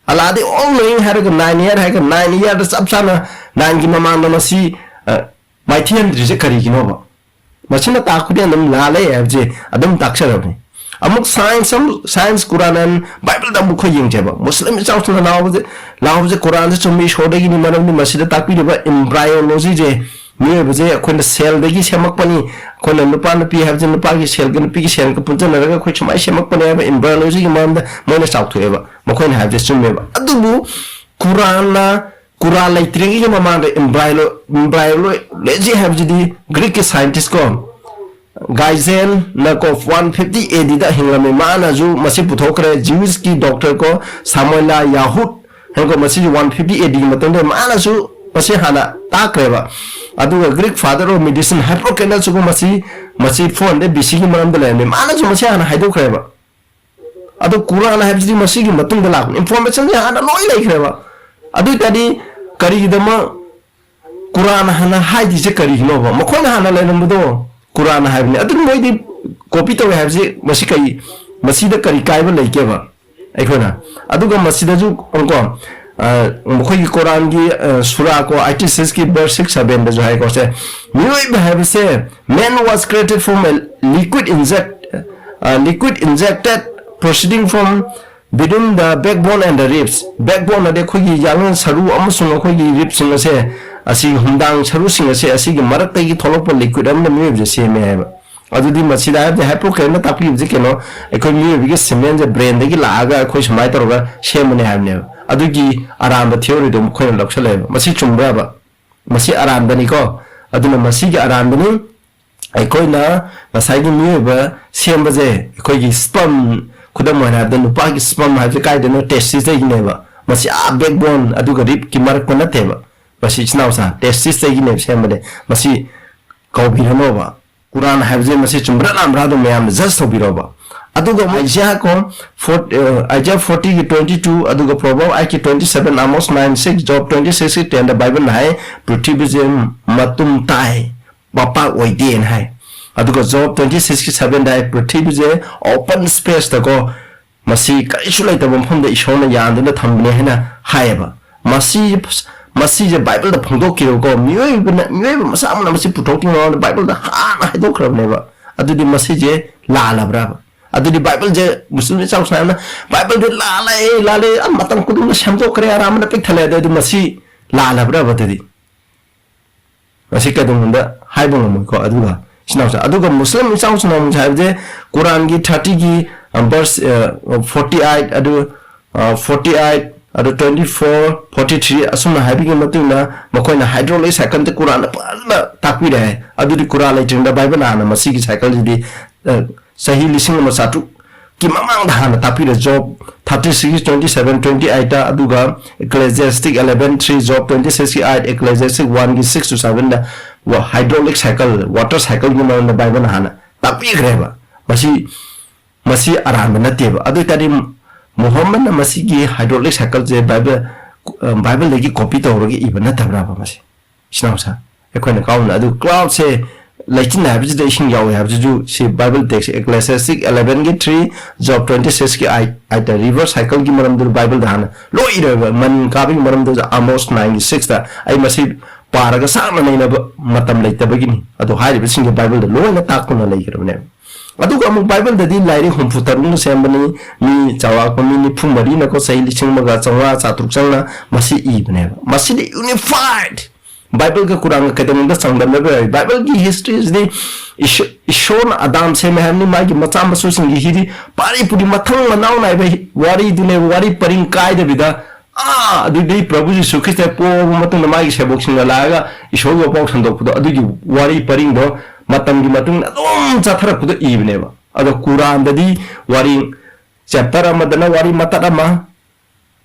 ꯑꯜꯂꯥꯗꯤ all knowing ꯍꯥꯏꯔꯒ nine year ꯍꯥꯏꯔꯒ nine yearꯗ ꯆꯞ ꯆꯥꯅ nineꯒꯤ ꯃꯃꯥꯡꯗ ꯃꯁꯤ, ꯑ, ꯃꯥꯏꯊꯤꯍꯟꯗ꯭ꯔꯤꯁꯦ ꯀꯔꯤꯒꯤꯅꯣꯕ? ꯃꯁꯤꯅ ꯇꯥꯛꯄꯗꯤ ꯑꯗꯨꯝ ꯂꯥꯜꯂꯦ ꯍꯥꯏꯕꯁꯦ ꯑꯗꯨꯝ ꯇꯥꯛꯆꯔꯕꯅꯤ꯫ ꯑꯃꯨꯛ ꯁꯥꯏꯟꯁ ꯑꯃ, ꯁꯥꯏꯟꯁ ꯀꯨꯔꯥꯟ and ꯕꯥꯏꯕꯜꯗ ꯑꯃꯨꯛ ꯑꯩꯈꯣꯏ ꯌꯦꯡꯖꯦꯕ꯫ ꯃꯨꯁꯂꯤꯝ ꯏꯆꯥꯎꯁꯤꯡꯅ ꯂꯥꯎꯕꯁꯦ, ꯂꯥꯎꯕꯁꯦ ꯀꯨꯔꯥꯟꯁꯦ ꯆꯨꯝꯃꯤ, ꯏꯁꯣꯔꯗꯒꯤꯅꯤ, ꯃꯔꯝꯗꯤ ꯃꯁꯤꯗ ꯇꯥꯛꯄꯤꯔꯤꯕ embryologyꯁꯦ, ꯃꯤꯑꯣꯏꯕꯁꯦ ꯑꯩꯈꯣꯏꯅ ꯁꯦꯜꯗꯒꯤ ꯁꯦꯝꯃꯛꯄꯅꯤ, ꯑꯩꯈꯣꯏꯅ ꯅꯨꯄꯥ ꯅꯨꯄꯤ ꯍꯥꯏꯕꯁꯦ ꯅꯨꯄꯥꯒꯤ ꯁꯦꯜꯒ ꯅꯨꯄꯤꯒꯤ ꯁꯦꯜꯒ ꯄꯨꯟꯁꯤꯟꯅꯔꯒ ꯑꯩꯈꯣꯏ ꯁꯨꯃꯥꯏꯅ ꯁꯦꯝꯃꯛꯄꯅꯦ ꯍꯥꯏꯕ embryologyꯒꯤ ꯃꯔꯝꯗ ꯃꯣꯏꯅ ꯆꯥꯎꯊꯣꯛꯑꯦꯕ꯫ ꯃꯈꯣꯏꯅ ꯍꯥꯏꯕꯁꯦ ꯆꯨꯝꯃꯦꯕ꯫ ꯑꯗꯨꯕꯨ ꯀꯨꯔꯥꯟꯅ, ꯀꯨꯔꯥꯟ ꯂꯩꯇ꯭ꯔꯤꯉꯩꯒꯤ ꯃꯃꯥꯡꯗ embryolo-, embryology ꯍꯥꯏꯕꯁꯤꯗꯤ Greekꯀꯤ scientist ꯀꯣ, ꯒꯥꯏꯖꯦꯟ ꯅꯀꯣꯐ one fifty ADꯗ ꯍꯤꯡꯂꯝꯃꯤ꯫ ꯃꯥꯅꯁꯨ ꯃꯁꯤ ꯄꯨꯊꯣꯛꯈ꯭ꯔꯦ꯫ Jewishꯀꯤ doctor ꯀꯣ, ꯁꯥꯃꯨꯑꯦꯂꯥ ꯌꯥꯍꯨꯠ ꯍꯥꯏꯀꯣ, ꯃꯁꯤꯁꯨ one fifty ADꯒꯤ ꯃꯇꯝꯗ ꯃꯥꯅꯁꯨ ꯃꯁꯤ ꯍꯥꯟꯅ ꯇꯥꯛꯈ꯭ꯔꯦꯕ꯫ ꯑꯗꯨꯒ Greek father of medicine Hippocrates ꯁꯨ ꯃꯁꯤ, ꯃꯁꯤ four hundred BCꯒꯤ ꯃꯔꯝꯗ ꯂꯩꯔꯝꯃꯤ꯫ ꯃꯥꯅꯁꯨ ꯃꯁꯤ ꯍꯥꯟꯅ ꯍꯥꯏꯗꯣꯛꯈ꯭ꯔꯦꯕ꯫ ꯑꯗꯣ ꯀꯨꯔꯥꯟ ꯍꯥꯏꯕꯁꯤꯗꯤ ꯃꯁꯤꯒꯤ ꯃꯇꯨꯡꯗ ꯂꯥꯛꯄꯅꯤ꯫ Informationꯁꯦ ꯍꯥꯟꯅ ꯂꯣꯏ ꯂꯩꯈ꯭ꯔꯦꯕ꯫ ꯑꯗꯨ ꯑꯣꯏꯇꯥꯔꯗꯤ ꯀꯔꯤꯒꯤꯗꯃꯛ ꯀꯨꯔꯥꯟ ꯍꯥꯟꯅ ꯍꯥꯏꯗ꯭ꯔꯤꯁꯦ ꯀꯔꯤꯒꯤꯅꯣꯕ? ꯃꯈꯣꯏꯅ ꯍꯥꯟꯅ ꯂꯩꯔꯝꯕꯗꯣ ꯀꯨꯔꯥꯟ ꯍꯥꯏꯕꯅꯤ꯫ ꯑꯗꯨꯗꯤ ꯃꯣꯏꯗꯤ copy ꯇꯧꯋꯦ ꯍꯥꯏꯕꯁꯤ ꯃꯁꯤ ꯀꯔꯤ, ꯃꯁꯤꯗ ꯀꯔꯤ ꯀꯥꯏꯕ ꯂꯩꯒꯦꯕ? ꯑꯩꯈꯣꯏꯅ, ꯑꯗꯨꯒ ꯃꯁꯤꯗꯁꯨ ꯑꯃꯨꯛꯀꯣ, ꯑ, ꯃꯈꯣꯏꯒꯤ ꯀꯣꯔꯥꯟꯒꯤ, ꯑ, ꯁꯨꯔꯥ ꯀꯣ, eighty sixꯀꯤ verse six sevenꯗꯁꯨ ꯍꯥꯏꯀꯣ ꯁꯦ, ꯃꯤꯑꯣꯏꯕ ꯍꯥꯏꯕꯁꯦ, man was created from a liquid inject, ꯑ, liquid injected proceeding from between the backbone and the ribs꯫ Backbone ꯑꯗꯤ ꯑꯩꯈꯣꯏꯒꯤ ꯌꯥꯉꯪ ꯁꯔꯨ ꯑꯃꯁꯨꯡ ꯑꯩꯈꯣꯏꯒꯤ ribꯁꯤꯡ ꯑꯁꯦ, ꯑꯁꯤ ꯍꯨꯝꯗꯥꯡ ꯁꯔꯨꯁꯤꯡ ꯑꯁꯦ, ꯑꯁꯤꯒꯤ ꯃꯔꯛꯇꯒꯤ ꯊꯣꯛꯂꯛꯄ liquid ꯑꯃꯅ ꯃꯤꯑꯣꯏꯕꯁꯦ ꯁꯦꯝꯃꯦ ꯍꯥꯏꯕ꯫ ꯑꯗꯨꯗꯤ ꯃꯁꯤꯗ ꯍꯥꯏꯕꯗꯤ Hippocratesꯅ ꯇꯥꯛꯄꯤꯕꯁꯦ ꯀꯩꯅꯣ? ꯑꯩꯈꯣꯏ ꯃꯤꯑꯣꯏꯕꯒꯤ semenꯁꯦ brainꯗꯒꯤ ꯂꯥꯛꯑꯒ ꯑꯩꯈꯣꯏ ꯁꯨꯃꯥꯏꯅ ꯇꯧꯔꯒ ꯁꯦꯝꯕꯅꯦ ꯍꯥꯏꯕꯅꯦꯕ꯫ ꯑꯗꯨꯒꯤ ꯑꯔꯥꯟꯕ theoryꯗꯣ ꯃꯈꯣꯏꯅ ꯂꯧꯁꯜꯂꯛꯑꯦꯕ꯫ ꯃꯁꯤ ꯆꯨꯝꯕ꯭ꯔꯕ? ꯃꯁꯤ ꯑꯔꯥꯟꯕꯅꯤꯀꯣ꯫ ꯑꯗꯨꯅ ꯃꯁꯤꯒꯤ ꯑꯔꯥꯟꯕꯅꯤ꯫ ꯑꯩꯈꯣꯏꯅ ꯉꯁꯥꯏꯒꯤ ꯃꯤꯑꯣꯏꯕ ꯁꯦꯝꯕꯁꯦ, ꯑꯩꯈꯣꯏꯒꯤ sperm, ꯈꯨꯗꯝ ꯑꯣꯏꯅ ꯍꯥꯏꯔꯕꯗ ꯅꯨꯄꯥꯒꯤ sperm ꯍꯥꯏꯕꯁꯦ ꯀꯥꯏꯗꯅꯣ? Testisꯇꯒꯤꯅꯦꯕ꯫ ꯃꯁꯤ ꯑꯥ backbone ꯑꯗꯨꯒ ribꯀꯤ ꯃꯔꯛꯇ ꯅꯠꯇꯦꯕ꯫ ꯃꯁꯤ ꯏꯆꯤꯟ ꯏꯅꯥꯎꯁꯥ, testisꯇꯒꯤꯅꯦꯕ ꯁꯦꯝꯕꯅꯦ꯫ ꯃꯁꯤ ꯀꯧꯕꯤꯔꯅꯣꯕ꯫ ꯀꯨꯔꯥꯟ ꯍꯥꯏꯕꯁꯦ ꯃꯁꯤ ꯆꯨꯝꯕ꯭ꯔꯥ ꯂꯥꯟꯕ꯭ꯔꯥ ꯑꯗꯨꯝ ꯃꯌꯥꯝꯅ judge ꯇꯧꯕꯤꯔꯣꯕ꯫ ꯑꯗꯨꯒ ꯑꯃꯨꯛ Isaiah ꯀꯣ, ꯐꯣꯔ-, ꯑ, Isaiah fortyꯒꯤ twenty two, ꯑꯗꯨꯒ Proverb eightꯀꯤ twenty seven, Amos nine six, Job twenty sixꯀꯤ tenꯗ Bibleꯅ ꯍꯥꯏ, "ꯄ꯭ꯔꯤꯊꯤꯕꯤꯁꯦ ꯃꯇꯨꯝ ꯇꯥꯏ, ꯃꯄꯥꯛ ꯑꯣꯏꯗꯦꯅ" ꯍꯥꯏ꯫ ꯑꯗꯨꯒ Job twenty sixꯀꯤ sevenꯗ ꯍꯥꯏ, "ꯄ꯭ꯔꯤꯊꯤꯕꯤꯁꯦ open spaceꯇꯀꯣ, ꯃꯁꯤ ꯀꯔꯤꯁꯨ ꯂꯩꯇꯕ ꯃꯐꯝꯗ ꯏꯁꯣꯔꯅ ꯌꯥꯟꯗꯨꯅ ꯊꯝꯕꯅꯦ" ꯍꯥꯏꯅ ꯍꯥꯏꯌꯦꯕ꯫ ꯃꯁꯤ, ꯃꯁꯤꯁꯦ Bibleꯗ ꯐꯣꯡꯗꯣꯛꯈꯤꯕꯀꯣ, ꯃꯤꯑꯣꯏꯕꯅ, ꯃꯤꯑꯣꯏꯕ ꯃꯁꯥ ꯑꯃꯅ ꯃꯁꯤ ꯄꯨꯊꯣꯛꯇ꯭ꯔꯤꯉꯩ ꯃꯃꯥꯡꯗ Bibleꯗ ꯍꯥꯟꯅ ꯍꯥꯏꯗꯣꯛꯈ꯭ꯔꯕꯅꯦꯕ꯫ ꯑꯗꯨꯗꯤ ꯃꯁꯤꯁꯦ ꯂꯥꯜꯂꯕ꯭ꯔꯥꯕ? ꯑꯗꯨꯗꯤ Bibleꯁꯦ ꯃꯨꯁꯂꯤꯝ ꯏꯆꯥꯎꯁꯤꯡꯅ ꯍꯥꯏꯕꯅ, "Bibleꯗꯤ ꯂꯥꯜꯂꯦ, ꯂꯥꯜꯂꯦ, ꯑ, ꯃꯇꯝ ꯈꯨꯗꯤꯡꯗ ꯁꯦꯝꯗꯣꯛꯈ꯭ꯔꯦ, ꯑꯔꯥꯟꯕꯅ ꯄꯤꯛ ꯊꯜꯂꯦ", ꯑꯗꯨꯗꯤ ꯃꯁꯤ ꯂꯥꯜꯂꯕ꯭ꯔꯥꯕ ꯑꯗꯨꯗꯤ? ꯃꯁꯤ ꯀꯩꯗꯧꯅꯨꯡꯗ ꯍꯥꯏꯕ ꯉꯝꯃꯣꯏꯀꯣ꯫ ꯑꯗꯨꯒ ꯏꯆꯤꯟ ꯏꯅꯥꯎꯁꯦ, ꯑꯗꯨꯒ ꯃꯨꯁꯂꯤꯝ ꯏꯆꯥꯎꯁꯤꯡꯅ ꯑꯃꯨꯛ ꯍꯥꯏꯕꯁꯦ, ꯀꯨꯔꯥꯟꯒꯤ thirtyꯒꯤ, ꯑ, verse, ꯑ, forty eight, ꯑꯗꯨ, ꯑ, forty eight, ꯑꯗꯨ twenty four, forty three ꯑꯁꯨꯝꯅ ꯍꯥꯏꯕꯒꯤ ꯃꯇꯨꯡ ꯏꯟꯅ ꯃꯈꯣꯏꯅ hydraulic cycleꯁꯦ ꯀꯨꯔꯥꯟꯗ ꯐꯖꯅ ꯇꯥꯛꯄꯤꯔꯦ ꯍꯥꯏ꯫ ꯑꯗꯨꯗꯤ ꯀꯨꯔꯥꯟ ꯂꯩꯇ꯭ꯔꯤꯉꯩꯗ Bibleꯅ ꯍꯥꯟꯅ ꯃꯁꯤꯒꯤ cycleꯁꯤꯗꯤ, ꯑ, ꯆꯍꯤ ꯂꯤꯁꯤꯡ ꯑꯃ ꯆꯥꯇ꯭ꯔꯨꯛꯀꯤ ꯃꯃꯥꯡꯗ ꯍꯥꯟꯅ ꯇꯥꯛꯄꯤꯔꯦ꯫ Job thirty six, twenty seven, twenty eight, ꯑꯗꯨꯒ Ecclesiastes eleven three, Job twenty sixꯀꯤ eight, Ecclesiastes oneꯒꯤ six to sevenꯗ ꯋꯥ-, hydraulic cycle, water cycleꯒꯤ ꯃꯔꯝꯗ Bibleꯅ ꯍꯥꯟꯅ ꯇꯥꯛꯄꯤꯈ꯭ꯔꯦꯕ꯫ ꯃꯁꯤ, ꯃꯁꯤ ꯑꯔꯥꯟꯕ ꯅꯠꯇꯦꯕ꯫ ꯑꯗꯨ ꯑꯣꯏꯇꯥꯔꯗꯤ ꯃꯨꯍꯝꯃꯗꯅ ꯃꯁꯤꯒꯤ hydraulic cycleꯁꯦ Bible, ꯑ, Bibleꯗꯒꯤ copy ꯇꯧꯔꯒ ꯏꯕ ꯅꯠꯇꯕ꯭ꯔꯥꯕ ꯃꯁꯤ? ꯏꯆꯤꯟ ꯏꯅꯥꯎꯁꯥ, ꯑꯩꯈꯣꯏꯅ ꯀꯥꯎꯅ ꯑꯗꯨ cloudꯁꯦ, ꯂꯩꯆꯤꯟ ꯍꯥꯏꯕꯁꯤꯗ ꯏꯁꯤꯡ ꯌꯥꯎꯏ ꯍꯥꯏꯕꯁꯤꯁꯨ ꯁꯤ Bible text Ecclesiastes elevenꯒꯤ three, Job twenty sixꯀꯤ eight, eight reverse cycleꯒꯤ ꯃꯔꯝꯗꯨ Bibleꯗ ꯍꯥꯟꯅ ꯂꯣꯏ ꯏꯔꯣꯏꯕ꯫ ꯃꯅꯤꯟ ꯀꯥꯕꯒꯤ ꯃꯔꯝꯗꯨꯁꯨ Amos nine sixꯇ꯫ ꯑꯩ ꯃꯁꯤ ꯄꯥꯔꯒ ꯁꯥꯡꯅ ꯅꯩꯅꯕ ꯃꯇꯝ ꯂꯩꯇꯕꯒꯤꯅꯤ꯫ ꯑꯗꯣ ꯍꯥꯏꯔꯤꯕꯁꯤꯡꯁꯦ Bibleꯗ ꯂꯣꯏꯅ ꯇꯥꯛꯇꯨꯅ ꯂꯩꯈ꯭ꯔꯕꯅꯦꯕ꯫ ꯑꯗꯨꯒ ꯑꯃꯨꯛ Bibleꯗꯗꯤ ꯂꯥꯏꯔꯤꯛ ꯍꯨꯝꯐꯨ ꯇꯔꯨꯛꯅ ꯁꯦꯝꯕꯅꯤ꯫ ꯃꯤ ꯆꯥꯎꯔꯥꯛꯄ ꯃꯤ ꯅꯤꯐꯨ ꯃꯔꯤꯅꯀꯣ, ꯆꯍꯤ ꯂꯤꯁꯤꯡ ꯑꯃꯒ ꯆꯥꯝꯃꯉꯥ ꯆꯥꯇ꯭ꯔꯨꯛ ꯆꯪꯅ ꯃꯁꯤ ꯏꯕꯅꯦꯕ꯫ ꯃꯁꯤꯗꯤ unified꯫ Bibleꯒ ꯀꯨꯔꯥꯟꯒ ꯀꯩꯗꯧꯅꯨꯡꯗ ꯆꯥꯡꯗꯝꯅꯕ ꯌꯥꯏ꯫ Bibleꯒꯤ historyꯁꯤꯗꯤ ꯏꯁꯣ-, ꯏꯁꯣꯔꯅ ꯑꯗꯥꯝ ꯁꯦꯝꯃꯦ ꯍꯥꯏꯕꯅꯤ, ꯃꯥꯒꯤ ꯃꯆꯥ ꯃꯁꯨꯁꯤꯡꯒꯤ ꯍꯤꯗꯤ ꯄꯥꯔꯤ ꯄꯨꯔꯤ ꯃꯊꯪ ꯃꯅꯥꯎ ꯅꯥꯏꯕ ꯍꯤ-, ꯋꯥꯔꯤꯗꯨꯅꯦꯕ, ꯋꯥꯔꯤ ꯄꯔꯤꯡ ꯀꯥꯏꯗꯕꯤꯗ ꯑꯥ ꯑꯗꯨꯗꯤ ꯄ꯭ꯔꯚꯨ ꯖꯤꯁꯨ ꯈ꯭ꯔꯤꯁꯇ ꯄꯣꯛꯑꯕ ꯃꯇꯨꯡꯗ ꯃꯥꯒꯤ ꯁꯦꯕꯣꯛꯁꯤꯡꯅ ꯂꯥꯛꯑꯒ ꯏꯁꯣꯔꯒꯤ ꯋꯥꯄꯥꯎ ꯁꯟꯗꯣꯛꯄꯗꯣ, ꯑꯗꯨꯒꯤ ꯋꯥꯔꯤ ꯄꯔꯤꯡꯗꯣ ꯃꯇꯝꯒꯤ ꯃꯇꯨꯡ ꯏꯟꯅ ꯑꯗꯨꯝ ꯆꯠꯊꯔꯛꯄꯗꯣ ꯏꯕꯅꯦꯕ꯫ ꯑꯗꯣ ꯀꯨꯔꯥꯟꯗꯗꯤ ꯋꯥꯔꯤ ꯆꯦꯞꯇꯔ ꯑꯃꯗꯅ ꯋꯥꯔꯤ ꯃꯇꯠ ꯑꯃ,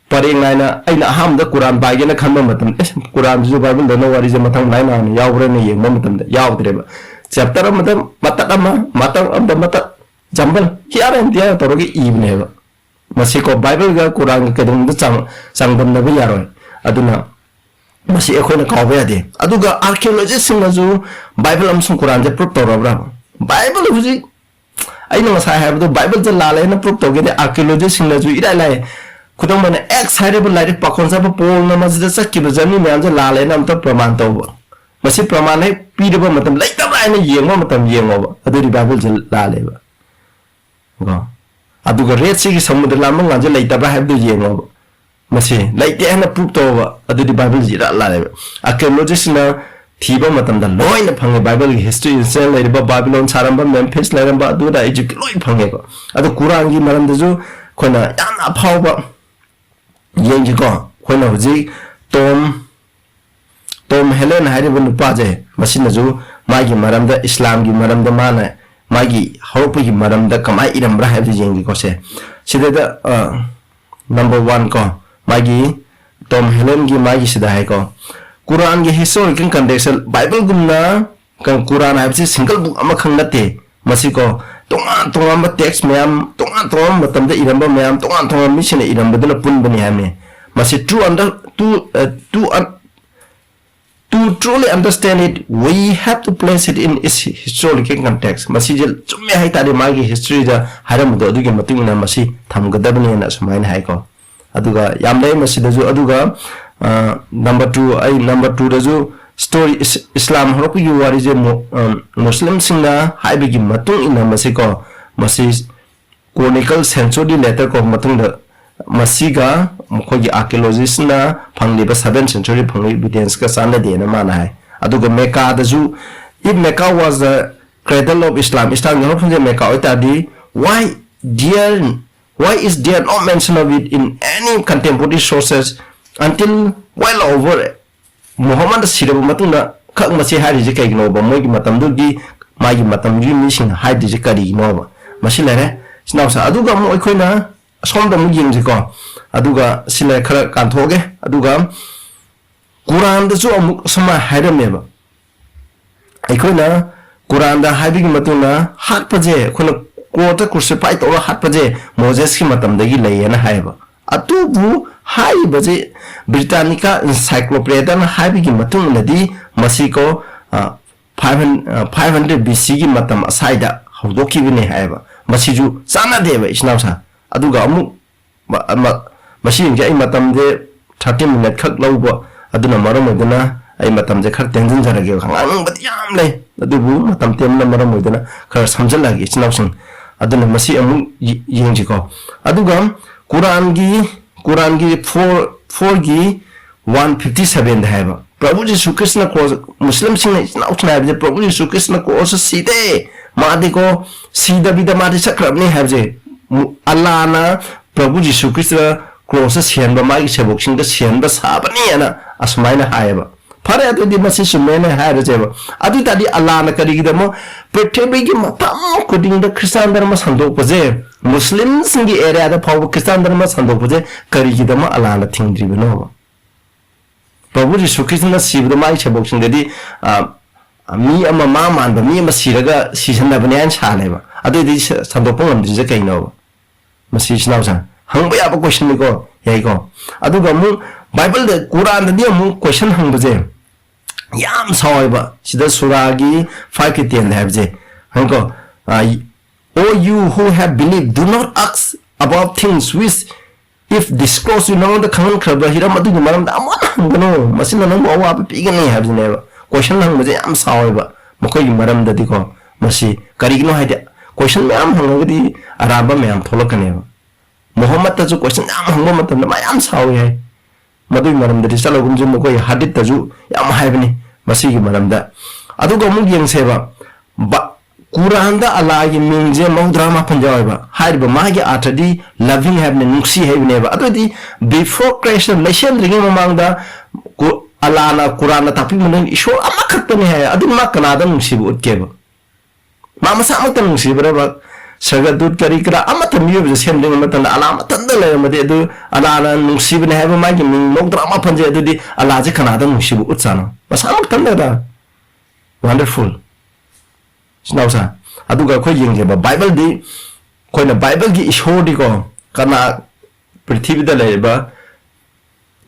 ꯄꯔꯦꯡ ꯅꯥꯏꯅ ꯑꯩꯅ ꯑꯍꯥꯟꯕꯗ ꯀꯨꯔꯥꯟ ꯄꯥꯏꯒꯦꯅ ꯈꯟꯕ ꯃꯇꯝꯗ, ꯑꯦꯁ, ꯀꯨꯔꯥꯟꯁꯤꯁꯨ ꯕꯥꯏꯕꯜꯗꯅ ꯋꯥꯔꯤꯁꯦ ꯃꯊꯪ ꯅꯥꯏ ꯅꯥꯏꯅ ꯌꯥꯎꯕ꯭ꯔꯅ ꯌꯦꯡꯕ ꯃꯇꯝꯗ ꯌꯥꯎꯗ꯭ꯔꯦꯕ꯫ ꯆꯦꯞꯇꯔ ꯑꯃꯗ ꯃꯇꯠ ꯑꯃ, ꯃꯇꯠ ꯑꯃꯗ ꯃꯇꯠ, ꯖꯝꯕꯜ, here and there ꯇꯧꯔꯒ ꯏꯕꯅꯦꯕ꯫ ꯃꯁꯤꯀꯣ ꯕꯥꯏꯕꯜꯒ ꯀꯨꯔꯥꯟꯒ ꯀꯩꯗꯧꯅꯨꯡꯗ ꯆꯥꯡ-, ꯆꯥꯡꯗꯝꯅꯕ ꯌꯥꯔꯣꯏ꯫ ꯑꯗꯨꯅ ꯃꯁꯤ ꯑꯩꯈꯣꯏꯅ ꯀꯥꯎꯕ ꯌꯥꯗꯦ꯫ ꯑꯗꯨꯒ ꯑꯥꯔꯀꯤꯑꯣꯂꯣꯖꯤꯁꯁꯤꯡꯅꯁꯨ ꯕꯥꯏꯕꯜ ꯑꯃꯁꯨꯡ ꯀꯨꯔꯥꯟꯁꯦ ꯄ꯭ꯔꯨꯞ ꯇꯧꯔꯕ꯭ꯔꯥ? ꯕꯥꯏꯕꯜ ꯍꯧꯖꯤꯛ ꯑꯩꯅ ꯉꯁꯥꯏ ꯍꯥꯏꯕꯗꯣ ꯕꯥꯏꯕꯜꯁꯦ ꯂꯥꯜꯂꯦꯅ ꯄ꯭ꯔꯨꯞ ꯇꯧꯒꯦꯗꯤ ꯑꯥꯔꯀꯤꯑꯣꯂꯣꯖꯤꯁꯁꯤꯡꯅꯁꯨ ꯏꯔꯥꯏ ꯂꯥꯏ꯫ ꯈꯨꯗꯝ ꯑꯣꯏꯅ ꯑꯦꯛꯁ ꯍꯥꯏꯔꯤꯕ ꯂꯥꯏꯔꯤꯛ ꯄꯥꯈꯣꯟ ꯆꯥꯕ ꯄꯣꯜꯅ ꯃꯁꯤꯗ ꯆꯠꯈꯤꯕ ꯖꯔꯅꯤ ꯃꯌꯥꯝꯁꯦ ꯂꯥꯜꯂꯦꯅ ꯑꯝꯇ ꯄ꯭ꯔꯃꯥꯟ ꯇꯧꯕ꯫ ꯃꯁꯤ ꯄ꯭ꯔꯃꯥꯟ ꯍꯦꯛ ꯄꯤꯔꯕ ꯃꯇꯝ ꯂꯩꯇꯕ꯭ꯔꯥ ꯍꯥꯏꯅ ꯌꯦꯡꯕ ꯃꯇꯝ ꯌꯦꯡꯉꯣꯕ, ꯑꯗꯨꯗꯤ ꯕꯥꯏꯕꯜꯁꯦ ꯂꯥꯜꯂꯦꯕ꯫ ꯀꯣ? ꯑꯗꯨꯒ ꯔꯦꯠ ꯁꯤꯒꯤ ꯁꯃꯨꯗ꯭ꯔ ꯂꯥꯟꯐꯝ ꯀꯥꯟꯁꯦ ꯂꯩꯇꯕ꯭ꯔꯥ ꯍꯥꯏꯕꯗꯨ ꯌꯦꯡꯉꯣꯕ꯫ ꯃꯁꯤ ꯂꯩꯇꯦ ꯍꯥꯏꯅ ꯄ꯭ꯔꯨꯞ ꯇꯧꯕ, ꯑꯗꯨꯗꯤ ꯕꯥꯏꯕꯜꯁꯤ ꯏꯔꯥ ꯂꯥꯜꯂꯦꯕ꯫ ꯑꯥꯔꯀꯤꯑꯣꯂꯣꯖꯤꯁꯤꯅ ꯊꯤꯕ ꯃꯇꯝꯗ ꯂꯣꯏꯅ ꯐꯪꯉꯦ꯫ ꯕꯥꯏꯕꯜꯒꯤ ꯍꯤꯁꯇ꯭ꯔꯤ, ꯏꯁꯔꯥꯏꯜ ꯂꯩꯔꯤꯕ, ꯕꯥꯕꯤꯂꯣꯟ ꯁꯥꯔꯝꯕ, ꯃꯦꯝꯐꯤꯁ ꯂꯩꯔꯝꯕ, ꯑꯗꯨꯗ ꯏꯖꯤꯞꯀꯤ ꯂꯣꯏ ꯐꯪꯉꯦꯕ꯫ ꯑꯗꯣ ꯀꯨꯔꯥꯟꯒꯤ ꯃꯔꯝꯗꯁꯨ ꯑꯩꯈꯣꯏꯅ ꯌꯥꯝꯅ ꯑꯐꯥꯎꯕ ꯌꯦꯡꯁꯤꯀꯣ꯫ ꯑꯩꯈꯣꯏꯅ ꯍꯧꯖꯤꯛ ꯇꯣꯝ, ꯇꯣꯝ ꯍꯦꯂꯦꯟ ꯍꯥꯏꯔꯤꯕ ꯅꯨꯄꯥꯁꯦ, ꯃꯁꯤꯅꯁꯨ ꯃꯥꯒꯤ ꯃꯔꯝꯗ, ꯏꯁꯂꯥꯝꯒꯤ ꯃꯔꯝꯗ ꯃꯥꯅ ꯃꯥꯒꯤ ꯍꯧꯔꯛꯄꯒꯤ ꯃꯔꯝꯗ ꯀꯃꯥꯏꯅ ꯏꯔꯝꯕ꯭ꯔꯥ ꯍꯥꯏꯕꯗꯨ ꯌꯦꯡꯒꯦꯀꯣ꯫ ꯁꯦ, ꯁꯤꯗꯩꯗ, ꯑ, ꯅꯝꯕꯔ ꯋꯥꯟ ꯀꯣ, ꯃꯥꯒꯤ ꯇꯣꯝ ꯍꯦꯂꯦꯟꯒꯤ ꯃꯥꯒꯤꯁꯤꯗ ꯍꯥꯏꯀꯣ, ꯀꯨꯔꯥꯟꯒꯤ ꯍꯤꯁꯇꯣꯔꯤꯀꯦꯜ ꯀꯟꯇꯦꯛꯁꯇ ꯕꯥꯏꯕꯜꯒꯨꯝꯅ ꯀ-, ꯀꯨꯔꯥꯟ ꯍꯥꯏꯕꯁꯤ ꯁꯤꯡꯒꯜ ꯕꯨꯛ ꯑꯃꯈꯛ ꯅꯠꯇꯦ꯫ ꯃꯁꯤꯀꯣ ꯇꯣꯉꯥꯟ ꯇꯣꯉꯥꯟꯕ ꯇꯦꯛꯁ ꯃꯌꯥꯝ, ꯇꯣꯉꯥꯟ ꯇꯣꯉꯥꯟꯕ ꯃꯇꯝꯗ ꯏꯔꯝꯕ ꯃꯌꯥꯝ, ꯇꯣꯉꯥꯟ ꯇꯣꯉꯥꯟꯕ ꯃꯤꯁꯤꯡꯅ ꯏꯔꯝꯕꯗꯨꯅ ꯄꯨꯟꯕꯅꯤ ꯍꯥꯏꯕꯅꯤ꯫ ꯃꯁꯤ true under-, to, uh, to un-, to truly understand it, we have to place it in its historical context. ꯃꯁꯤꯁꯦ ꯆꯨꯝꯃꯦ ꯍꯥꯏꯇꯥꯔꯦ, ꯃꯥꯒꯤ ꯍꯤꯁꯇ꯭ꯔꯤꯗ ꯍꯥꯏꯔꯝꯕꯗꯣ ꯑꯗꯨꯒꯤ ꯃꯇꯨꯡ ꯏꯟꯅ ꯃꯁꯤ ꯊꯝꯒꯗꯕꯅꯦꯅ ꯑꯁꯨꯃꯥꯏꯅ ꯍꯥꯏꯀꯣ꯫ ꯑꯗꯨꯒ ꯌꯥꯝ ꯂꯩ ꯃꯁꯤꯗꯁꯨ꯫ ꯑꯗꯨꯒ, ꯑ, ꯅꯝꯕꯔ ꯇꯨ, ꯑꯩ ꯅꯝꯕꯔ ꯇꯨꯗꯁꯨ ꯁ꯭ꯇꯣꯔꯤ, ꯏꯁ-, ꯏꯁꯂꯥꯝ ꯍꯧꯔꯛꯄꯒꯤ ꯋꯥꯔꯤꯁꯦ ꯃꯨ-, ꯑ, ꯃꯨꯁꯂꯤꯝꯁꯤꯡꯅ ꯍꯥꯏꯕꯒꯤ ꯃꯇꯨꯡ ꯏꯟꯅ ꯃꯁꯤꯀꯣ, ꯃꯁꯤ ꯀ꯭ꯔꯣꯅꯤꯀꯜ ꯁꯦꯟꯆꯨꯔꯤ ꯂꯦꯇꯔ ꯀꯧꯕ ꯃꯇꯨꯡꯗ ꯃꯁꯤꯒ ꯃꯈꯣꯏꯒꯤ ꯑꯥꯔꯀꯤꯑꯣꯂꯣꯖꯤꯁꯅ ꯐꯪꯂꯤꯕ ꯁꯚꯦꯟ ꯁꯦꯟꯆꯨꯔꯤ ꯐꯪꯂꯤꯕ ꯏꯕꯤꯗꯦꯟꯁꯀ ꯆꯥꯟꯅꯗꯦꯅ ꯃꯥꯅ ꯍꯥꯏ꯫ ꯑꯗꯨꯒ ꯃꯦꯀꯥꯗꯁꯨ, if Mecca was the cradle of Islam, ꯏꯁꯂꯥꯝꯒꯤ ꯍꯧꯔꯛꯐꯝꯁꯦ ꯃꯦꯀꯥ ꯑꯣꯏꯇꯥꯔꯗꯤ, why there Why is there no mention of it in any contemporary sources until well over? ꯃꯨꯍꯝꯃꯗ ꯁꯤꯔꯕ ꯃꯇꯨꯡꯗ ꯈꯛ ꯃꯁꯤ ꯍꯥꯏꯔꯤꯁꯦ ꯀꯩꯒꯤꯅꯣꯕ? ꯃꯣꯏꯒꯤ ꯃꯇꯝꯗꯨꯒꯤ, ꯃꯥꯒꯤ ꯃꯇꯝꯒꯤ ꯃꯤꯁꯤꯡꯅ ꯍꯥꯏꯗ꯭ꯔꯤꯁꯦ ꯀꯔꯤꯒꯤꯅꯣꯕ? ꯃꯁꯤ ꯂꯩꯔꯦ, ꯏꯆꯤꯟ ꯏꯅꯥꯎꯁꯤꯡ꯫ ꯑꯗꯨꯒ ꯑꯃꯨꯛ ꯑꯩꯈꯣꯏꯅ ꯑꯁꯣꯝꯗ ꯑꯃꯨꯛ ꯌꯦꯡꯁꯤꯀꯣ꯫ ꯑꯗꯨꯒ ꯁꯤ ꯂꯩꯔꯦ, ꯈꯔ ꯀꯥꯟꯊꯣꯛꯑꯒꯦ꯫ ꯑꯗꯨꯒ ꯀꯨꯔꯥꯟꯗꯁꯨ ꯑꯃꯨꯛ ꯁꯨꯃꯥꯏꯅ ꯍꯥꯏꯔꯝꯃꯦꯕ꯫ ꯑꯩꯈꯣꯏꯅ ꯀꯨꯔꯥꯟꯗ ꯍꯥꯏꯕꯒꯤ ꯃꯇꯨꯡ ꯏꯟꯅ ꯍꯥꯠꯄꯁꯦ, ꯑꯩꯈꯣꯏꯅ ꯀ꯭ꯔꯣꯁꯇ crucify ꯇꯧꯔꯒ ꯍꯥꯠꯄꯁꯦ ꯃꯣꯖꯦꯁꯀꯤ ꯃꯇꯝꯗꯒꯤ ꯂꯩꯌꯦꯅ ꯍꯥꯏꯌꯦꯕ꯫ ꯑꯗꯨꯕꯨ ꯍꯥꯏꯔꯤꯕꯁꯦ Britannica Encyclopedia ꯅ ꯍꯥꯏꯕꯒꯤ ꯃꯇꯨꯡ ꯏꯟꯅꯗꯤ ꯃꯁꯤꯀꯣ, ꯑ, five hundred, ꯑ, five hundred B C ꯒꯤ ꯃꯇꯝ ꯑꯁꯥꯏꯗ ꯍꯧꯗꯣꯛꯈꯤꯕꯅꯦ ꯍꯥꯏꯌꯦꯕ꯫ ꯃꯁꯤꯁꯨ ꯆꯥꯟꯅꯗꯦꯕ, ꯏꯆꯤꯟ ꯏꯅꯥꯎꯁꯥ꯫ ꯑꯗꯨꯒ ꯑꯃꯨꯛ ꯃ-, ꯃ-, ꯃꯁꯤꯡꯁꯦ ꯑꯩ ꯃꯇꯝꯁꯦ thirty minute ꯈꯛ ꯂꯧꯕ, ꯑꯗꯨꯅ ꯃꯔꯝ ꯑꯣꯏꯗꯨꯅ ꯑꯩ ꯃꯇꯝꯁꯦ ꯈꯔ ꯇꯦꯟꯁꯤꯟꯖꯔꯒꯦ꯫ ꯉꯥꯡꯅꯤꯡꯕꯗꯤ ꯌꯥꯝ ꯂꯩ, ꯑꯗꯨꯕꯨ ꯃꯇꯝ ꯇꯦꯟꯕꯅ ꯃꯔꯝ ꯑꯣꯏꯗꯨꯅ ꯈꯔ ꯁꯝꯖꯤꯜꯂꯛꯑꯒꯦ, ꯏꯆꯤꯟ ꯏꯅꯥꯎꯁꯤꯡ꯫ ꯑꯗꯨꯅ ꯃꯁꯤ ꯑꯃꯨꯛ ꯌꯦ-, ꯌꯦꯡꯁꯤꯀꯣ꯫ ꯑꯗꯨꯒ ꯀꯨꯔꯥꯟꯒꯤ, ꯀꯨꯔꯥꯟꯒꯤ four, four ꯒꯤ one fifty seven ꯗ ꯍꯥꯏꯕ, ꯄ꯭ꯔꯚꯨ ꯖꯤꯁꯨ ꯈ꯭ꯔꯤꯁꯅ ꯀ꯭ꯔꯣꯁ, ꯃꯨꯁꯂꯤꯝꯁꯤꯡꯅ ꯏꯆꯤꯟ ꯏꯅꯥꯎꯁꯤꯡꯅ ꯍꯥꯏꯕꯁꯦ, ꯄ꯭ꯔꯚꯨ ꯖꯤꯁꯨ ꯈ꯭ꯔꯤꯁꯅ ꯀ꯭ꯔꯣꯁꯇ ꯁꯤꯗꯦ, ꯃꯥꯗꯤꯀꯣ ꯁꯤꯗꯕꯤꯗ ꯃꯥꯗꯤ ꯆꯠꯈ꯭ꯔꯕꯅꯤ ꯍꯥꯏꯕꯁꯦ, ꯃꯨ-, ꯑꯜꯂꯥꯅ ꯄ꯭ꯔꯚꯨ ꯖꯤꯁꯨ ꯈ꯭ꯔꯤꯁꯇ ꯀ꯭ꯔꯣꯁꯇ ꯁꯤꯍꯟꯕ, ꯃꯥꯒꯤ ꯁꯦꯕꯣꯛꯁꯤꯡꯗ ꯁꯤꯍꯟꯕ ꯁꯥꯕꯅꯤ ꯍꯥꯏꯅ ꯑꯁꯨꯃꯥꯏꯅ ꯍꯥꯏꯌꯦꯕ꯫ ꯐꯔꯦ, ꯑꯗꯨꯗꯤ ꯃꯁꯤ ꯆꯨꯝꯃꯦꯅ ꯍꯥꯏꯔꯁꯦꯕ꯫ ꯑꯗꯨ ꯑꯣꯏ ꯇꯥꯔꯗꯤ ꯑꯜꯂꯥꯅ ꯀꯔꯤꯒꯤꯗꯃꯛ ꯄ꯭ꯔꯤꯊꯤꯕꯤꯒꯤ ꯃꯐꯝ ꯈꯨꯗꯤꯡꯗ ꯈ꯭ꯔꯤꯁꯇꯥꯟ ꯙꯔꯃ ꯁꯟꯗꯣꯛꯄꯁꯦ, ꯃꯨꯁꯂꯤꯝꯁꯤꯡꯒꯤ ꯑꯦꯔꯤꯌꯥꯗ ꯐꯥꯎꯕ ꯈ꯭ꯔꯤꯁꯇꯥꯟ ꯙꯔꯃ ꯁꯟꯗꯣꯛꯄꯁꯦ ꯀꯔꯤꯒꯤꯗꯃꯛ ꯑꯜꯂꯥꯅ ꯊꯤꯡꯗ꯭ꯔꯤꯕꯅꯣꯕ? ꯄ꯭ꯔꯚꯨ ꯖꯤꯁꯨ ꯈ꯭ꯔꯤꯁꯇꯅ ꯁꯤꯕꯗ ꯃꯥꯒꯤ ꯁꯦꯕꯣꯛꯁꯤꯡꯗꯗꯤ, ꯑ, ꯃꯤ ꯑꯃ, ꯃꯥ ꯃꯥꯟꯕ ꯃꯤ ꯑꯃ ꯁꯤꯔꯒ ꯁꯤꯖꯟꯅꯕꯅꯦ ꯍꯥꯏꯅ ꯁꯥꯅꯦꯕ꯫ ꯑꯗꯨꯏꯗꯤ ꯁ-, ꯁꯟꯗꯣꯛꯄ ꯉꯝꯗ꯭ꯔꯤꯁꯦ ꯀꯩꯅꯣꯕ? ꯃꯁꯤ ꯏꯆꯤꯟ ꯏꯅꯥꯎꯁꯤꯡ, ꯍꯪꯕ ꯌꯥꯕ question ꯅꯤꯀꯣ, ꯌꯥꯏꯀꯣ? ꯑꯗꯨꯒ ꯑꯃꯨꯛ ꯕꯥꯏꯕꯜꯗ, ꯀꯨꯔꯥꯟꯗꯗꯤ ꯑꯃꯨꯛ question ꯍꯪꯕꯁꯦ ꯌꯥꯝ ꯁꯥꯎꯋꯦꯕ꯫ ꯁꯤꯗ ꯁꯨꯔꯥꯒꯤ five ꯀꯤ ten ꯗ ꯍꯥꯏꯕꯁꯦ, ꯍꯪꯉꯨꯀꯣ, ꯑ, "O you who have believed, do not ask about things which, if disclosed to you, ꯅꯉꯣꯟꯗ ꯈꯪꯍꯟꯈ꯭ꯔꯕ ꯍꯤꯔꯝ ꯑꯗꯨꯒꯤ ꯃꯔꯝꯗ ꯑꯃꯨꯛ ꯍꯟꯅ ꯍꯪꯒꯅꯨ, ꯃꯁꯤꯅ ꯅꯪꯕꯨ ꯑꯋꯥꯕ ꯄꯤꯒꯅꯤ" ꯍꯥꯏꯕꯁꯤꯅꯦꯕ꯫ Question ꯍꯪꯕꯁꯦ ꯌꯥꯝ ꯁꯥꯎꯋꯦꯕ ꯃꯈꯣꯏꯒꯤ ꯃꯔꯝꯗꯗꯤꯀꯣ꯫ ꯃꯁꯤ ꯀꯔꯤꯒꯤꯅꯣ ꯍꯥꯏꯗꯤ, question ꯃꯌꯥꯝ ꯍꯪꯉꯒꯗꯤ ꯑꯔꯥꯟꯕ ꯃꯌꯥꯝ ꯊꯣꯛꯂꯛꯀꯅꯦꯕ꯫ ꯃꯨꯍꯝꯃꯗꯇꯁꯨ question ꯌꯥꯝ ꯍꯪꯕ ꯃꯇꯝꯗ ꯃꯥ ꯌꯥꯝ ꯁꯥꯎꯋꯤ ꯍꯥꯏ꯫ ꯃꯗꯨꯒꯤ ꯃꯔꯝꯗꯗꯤ ꯆꯠꯂꯒꯨꯝꯁꯦ, ꯃꯈꯣꯏ ꯍꯗꯤꯠꯇꯁꯨ ꯌꯥꯝ ꯍꯥꯏꯕꯅꯤ ꯃꯁꯤꯒꯤ ꯃꯔꯝꯗ꯫ ꯑꯗꯨꯒ ꯑꯃꯨꯛ ꯌꯦꯡꯁꯦꯕ, ꯕ-, ꯀꯨꯔꯥꯟꯗ ꯑꯜꯂꯥꯒꯤ ꯃꯤꯡꯁꯦ ꯃꯧꯗ꯭ꯔꯥ ꯃꯥꯄꯟ ꯌꯥꯎꯋꯦꯕ꯫ ꯍꯥꯏꯔꯤꯕ ꯃꯥꯒꯤ ꯑꯥꯔꯊꯗꯤ loving ꯍꯥꯏꯕꯅꯤ, ꯅꯨꯡꯁꯤ ꯍꯥꯏꯕꯅꯦꯕ꯫ ꯑꯗꯨꯗꯤ before Christ, ꯂꯩꯁꯦꯝꯗ꯭ꯔꯤꯉꯩ ꯃꯃꯥꯡꯗ ꯀꯨ-, ꯑꯜꯂꯥꯅ ꯀꯨꯔꯥꯟꯅ ꯇꯥꯛꯄꯤꯕ ꯃꯇꯨꯡ ꯏꯁꯣꯔ ꯑꯃꯈꯛꯇꯅꯤ ꯍꯥꯏ꯫ ꯑꯗꯨ ꯃꯥ ꯀꯅꯥꯗ ꯅꯨꯡꯁꯤꯕ ꯎꯠꯀꯦꯕ? ꯃꯥ ꯃꯁꯥꯃꯛꯇ ꯅꯨꯡꯁꯤꯕ꯭ꯔꯕ? ꯁꯔꯒꯗꯨꯠ ꯀꯔꯤ ꯀꯔꯥ ꯑꯃꯠꯇ ꯃꯤꯑꯣꯏꯕꯁꯦ ꯁꯦꯝꯗ꯭ꯔꯤꯉꯩ ꯃꯇꯝꯗ ꯑꯜꯂꯥ ꯃꯊꯟꯇ ꯂꯩꯔꯝꯃꯗꯤ, ꯑꯗꯨ ꯑꯜꯂꯥꯅ ꯅꯨꯡꯁꯤꯕꯅꯦ ꯍꯥꯏꯕ ꯃꯥꯒꯤ ꯃꯤꯡ ꯃꯧꯗ꯭ꯔꯥ ꯃꯥꯄꯟꯁꯦ, ꯑꯗꯨꯗꯤ ꯑꯜꯂꯥꯁꯦ ꯀꯅꯥꯗ ꯅꯨꯡꯁꯤꯕ ꯎꯠꯆꯥꯅꯣ? ꯃꯁꯥꯃꯛꯊꯟꯇꯗ꯫ Wonderful꯫ ꯏꯆꯤꯟ ꯏꯅꯥꯎꯁꯥ, ꯑꯗꯨꯒ ꯑꯩꯈꯣꯏ ꯌꯦꯡꯒꯦꯕ, ꯕꯥꯏꯕꯜꯗꯤ, ꯑꯩꯈꯣꯏꯅ ꯕꯥꯏꯕꯜꯒꯤ ꯏꯁꯣꯔꯗꯤꯀꯣ, ꯀꯅꯥ, ꯄ꯭ꯔꯤꯊꯤꯕꯤꯗ ꯂꯩꯔꯤꯕ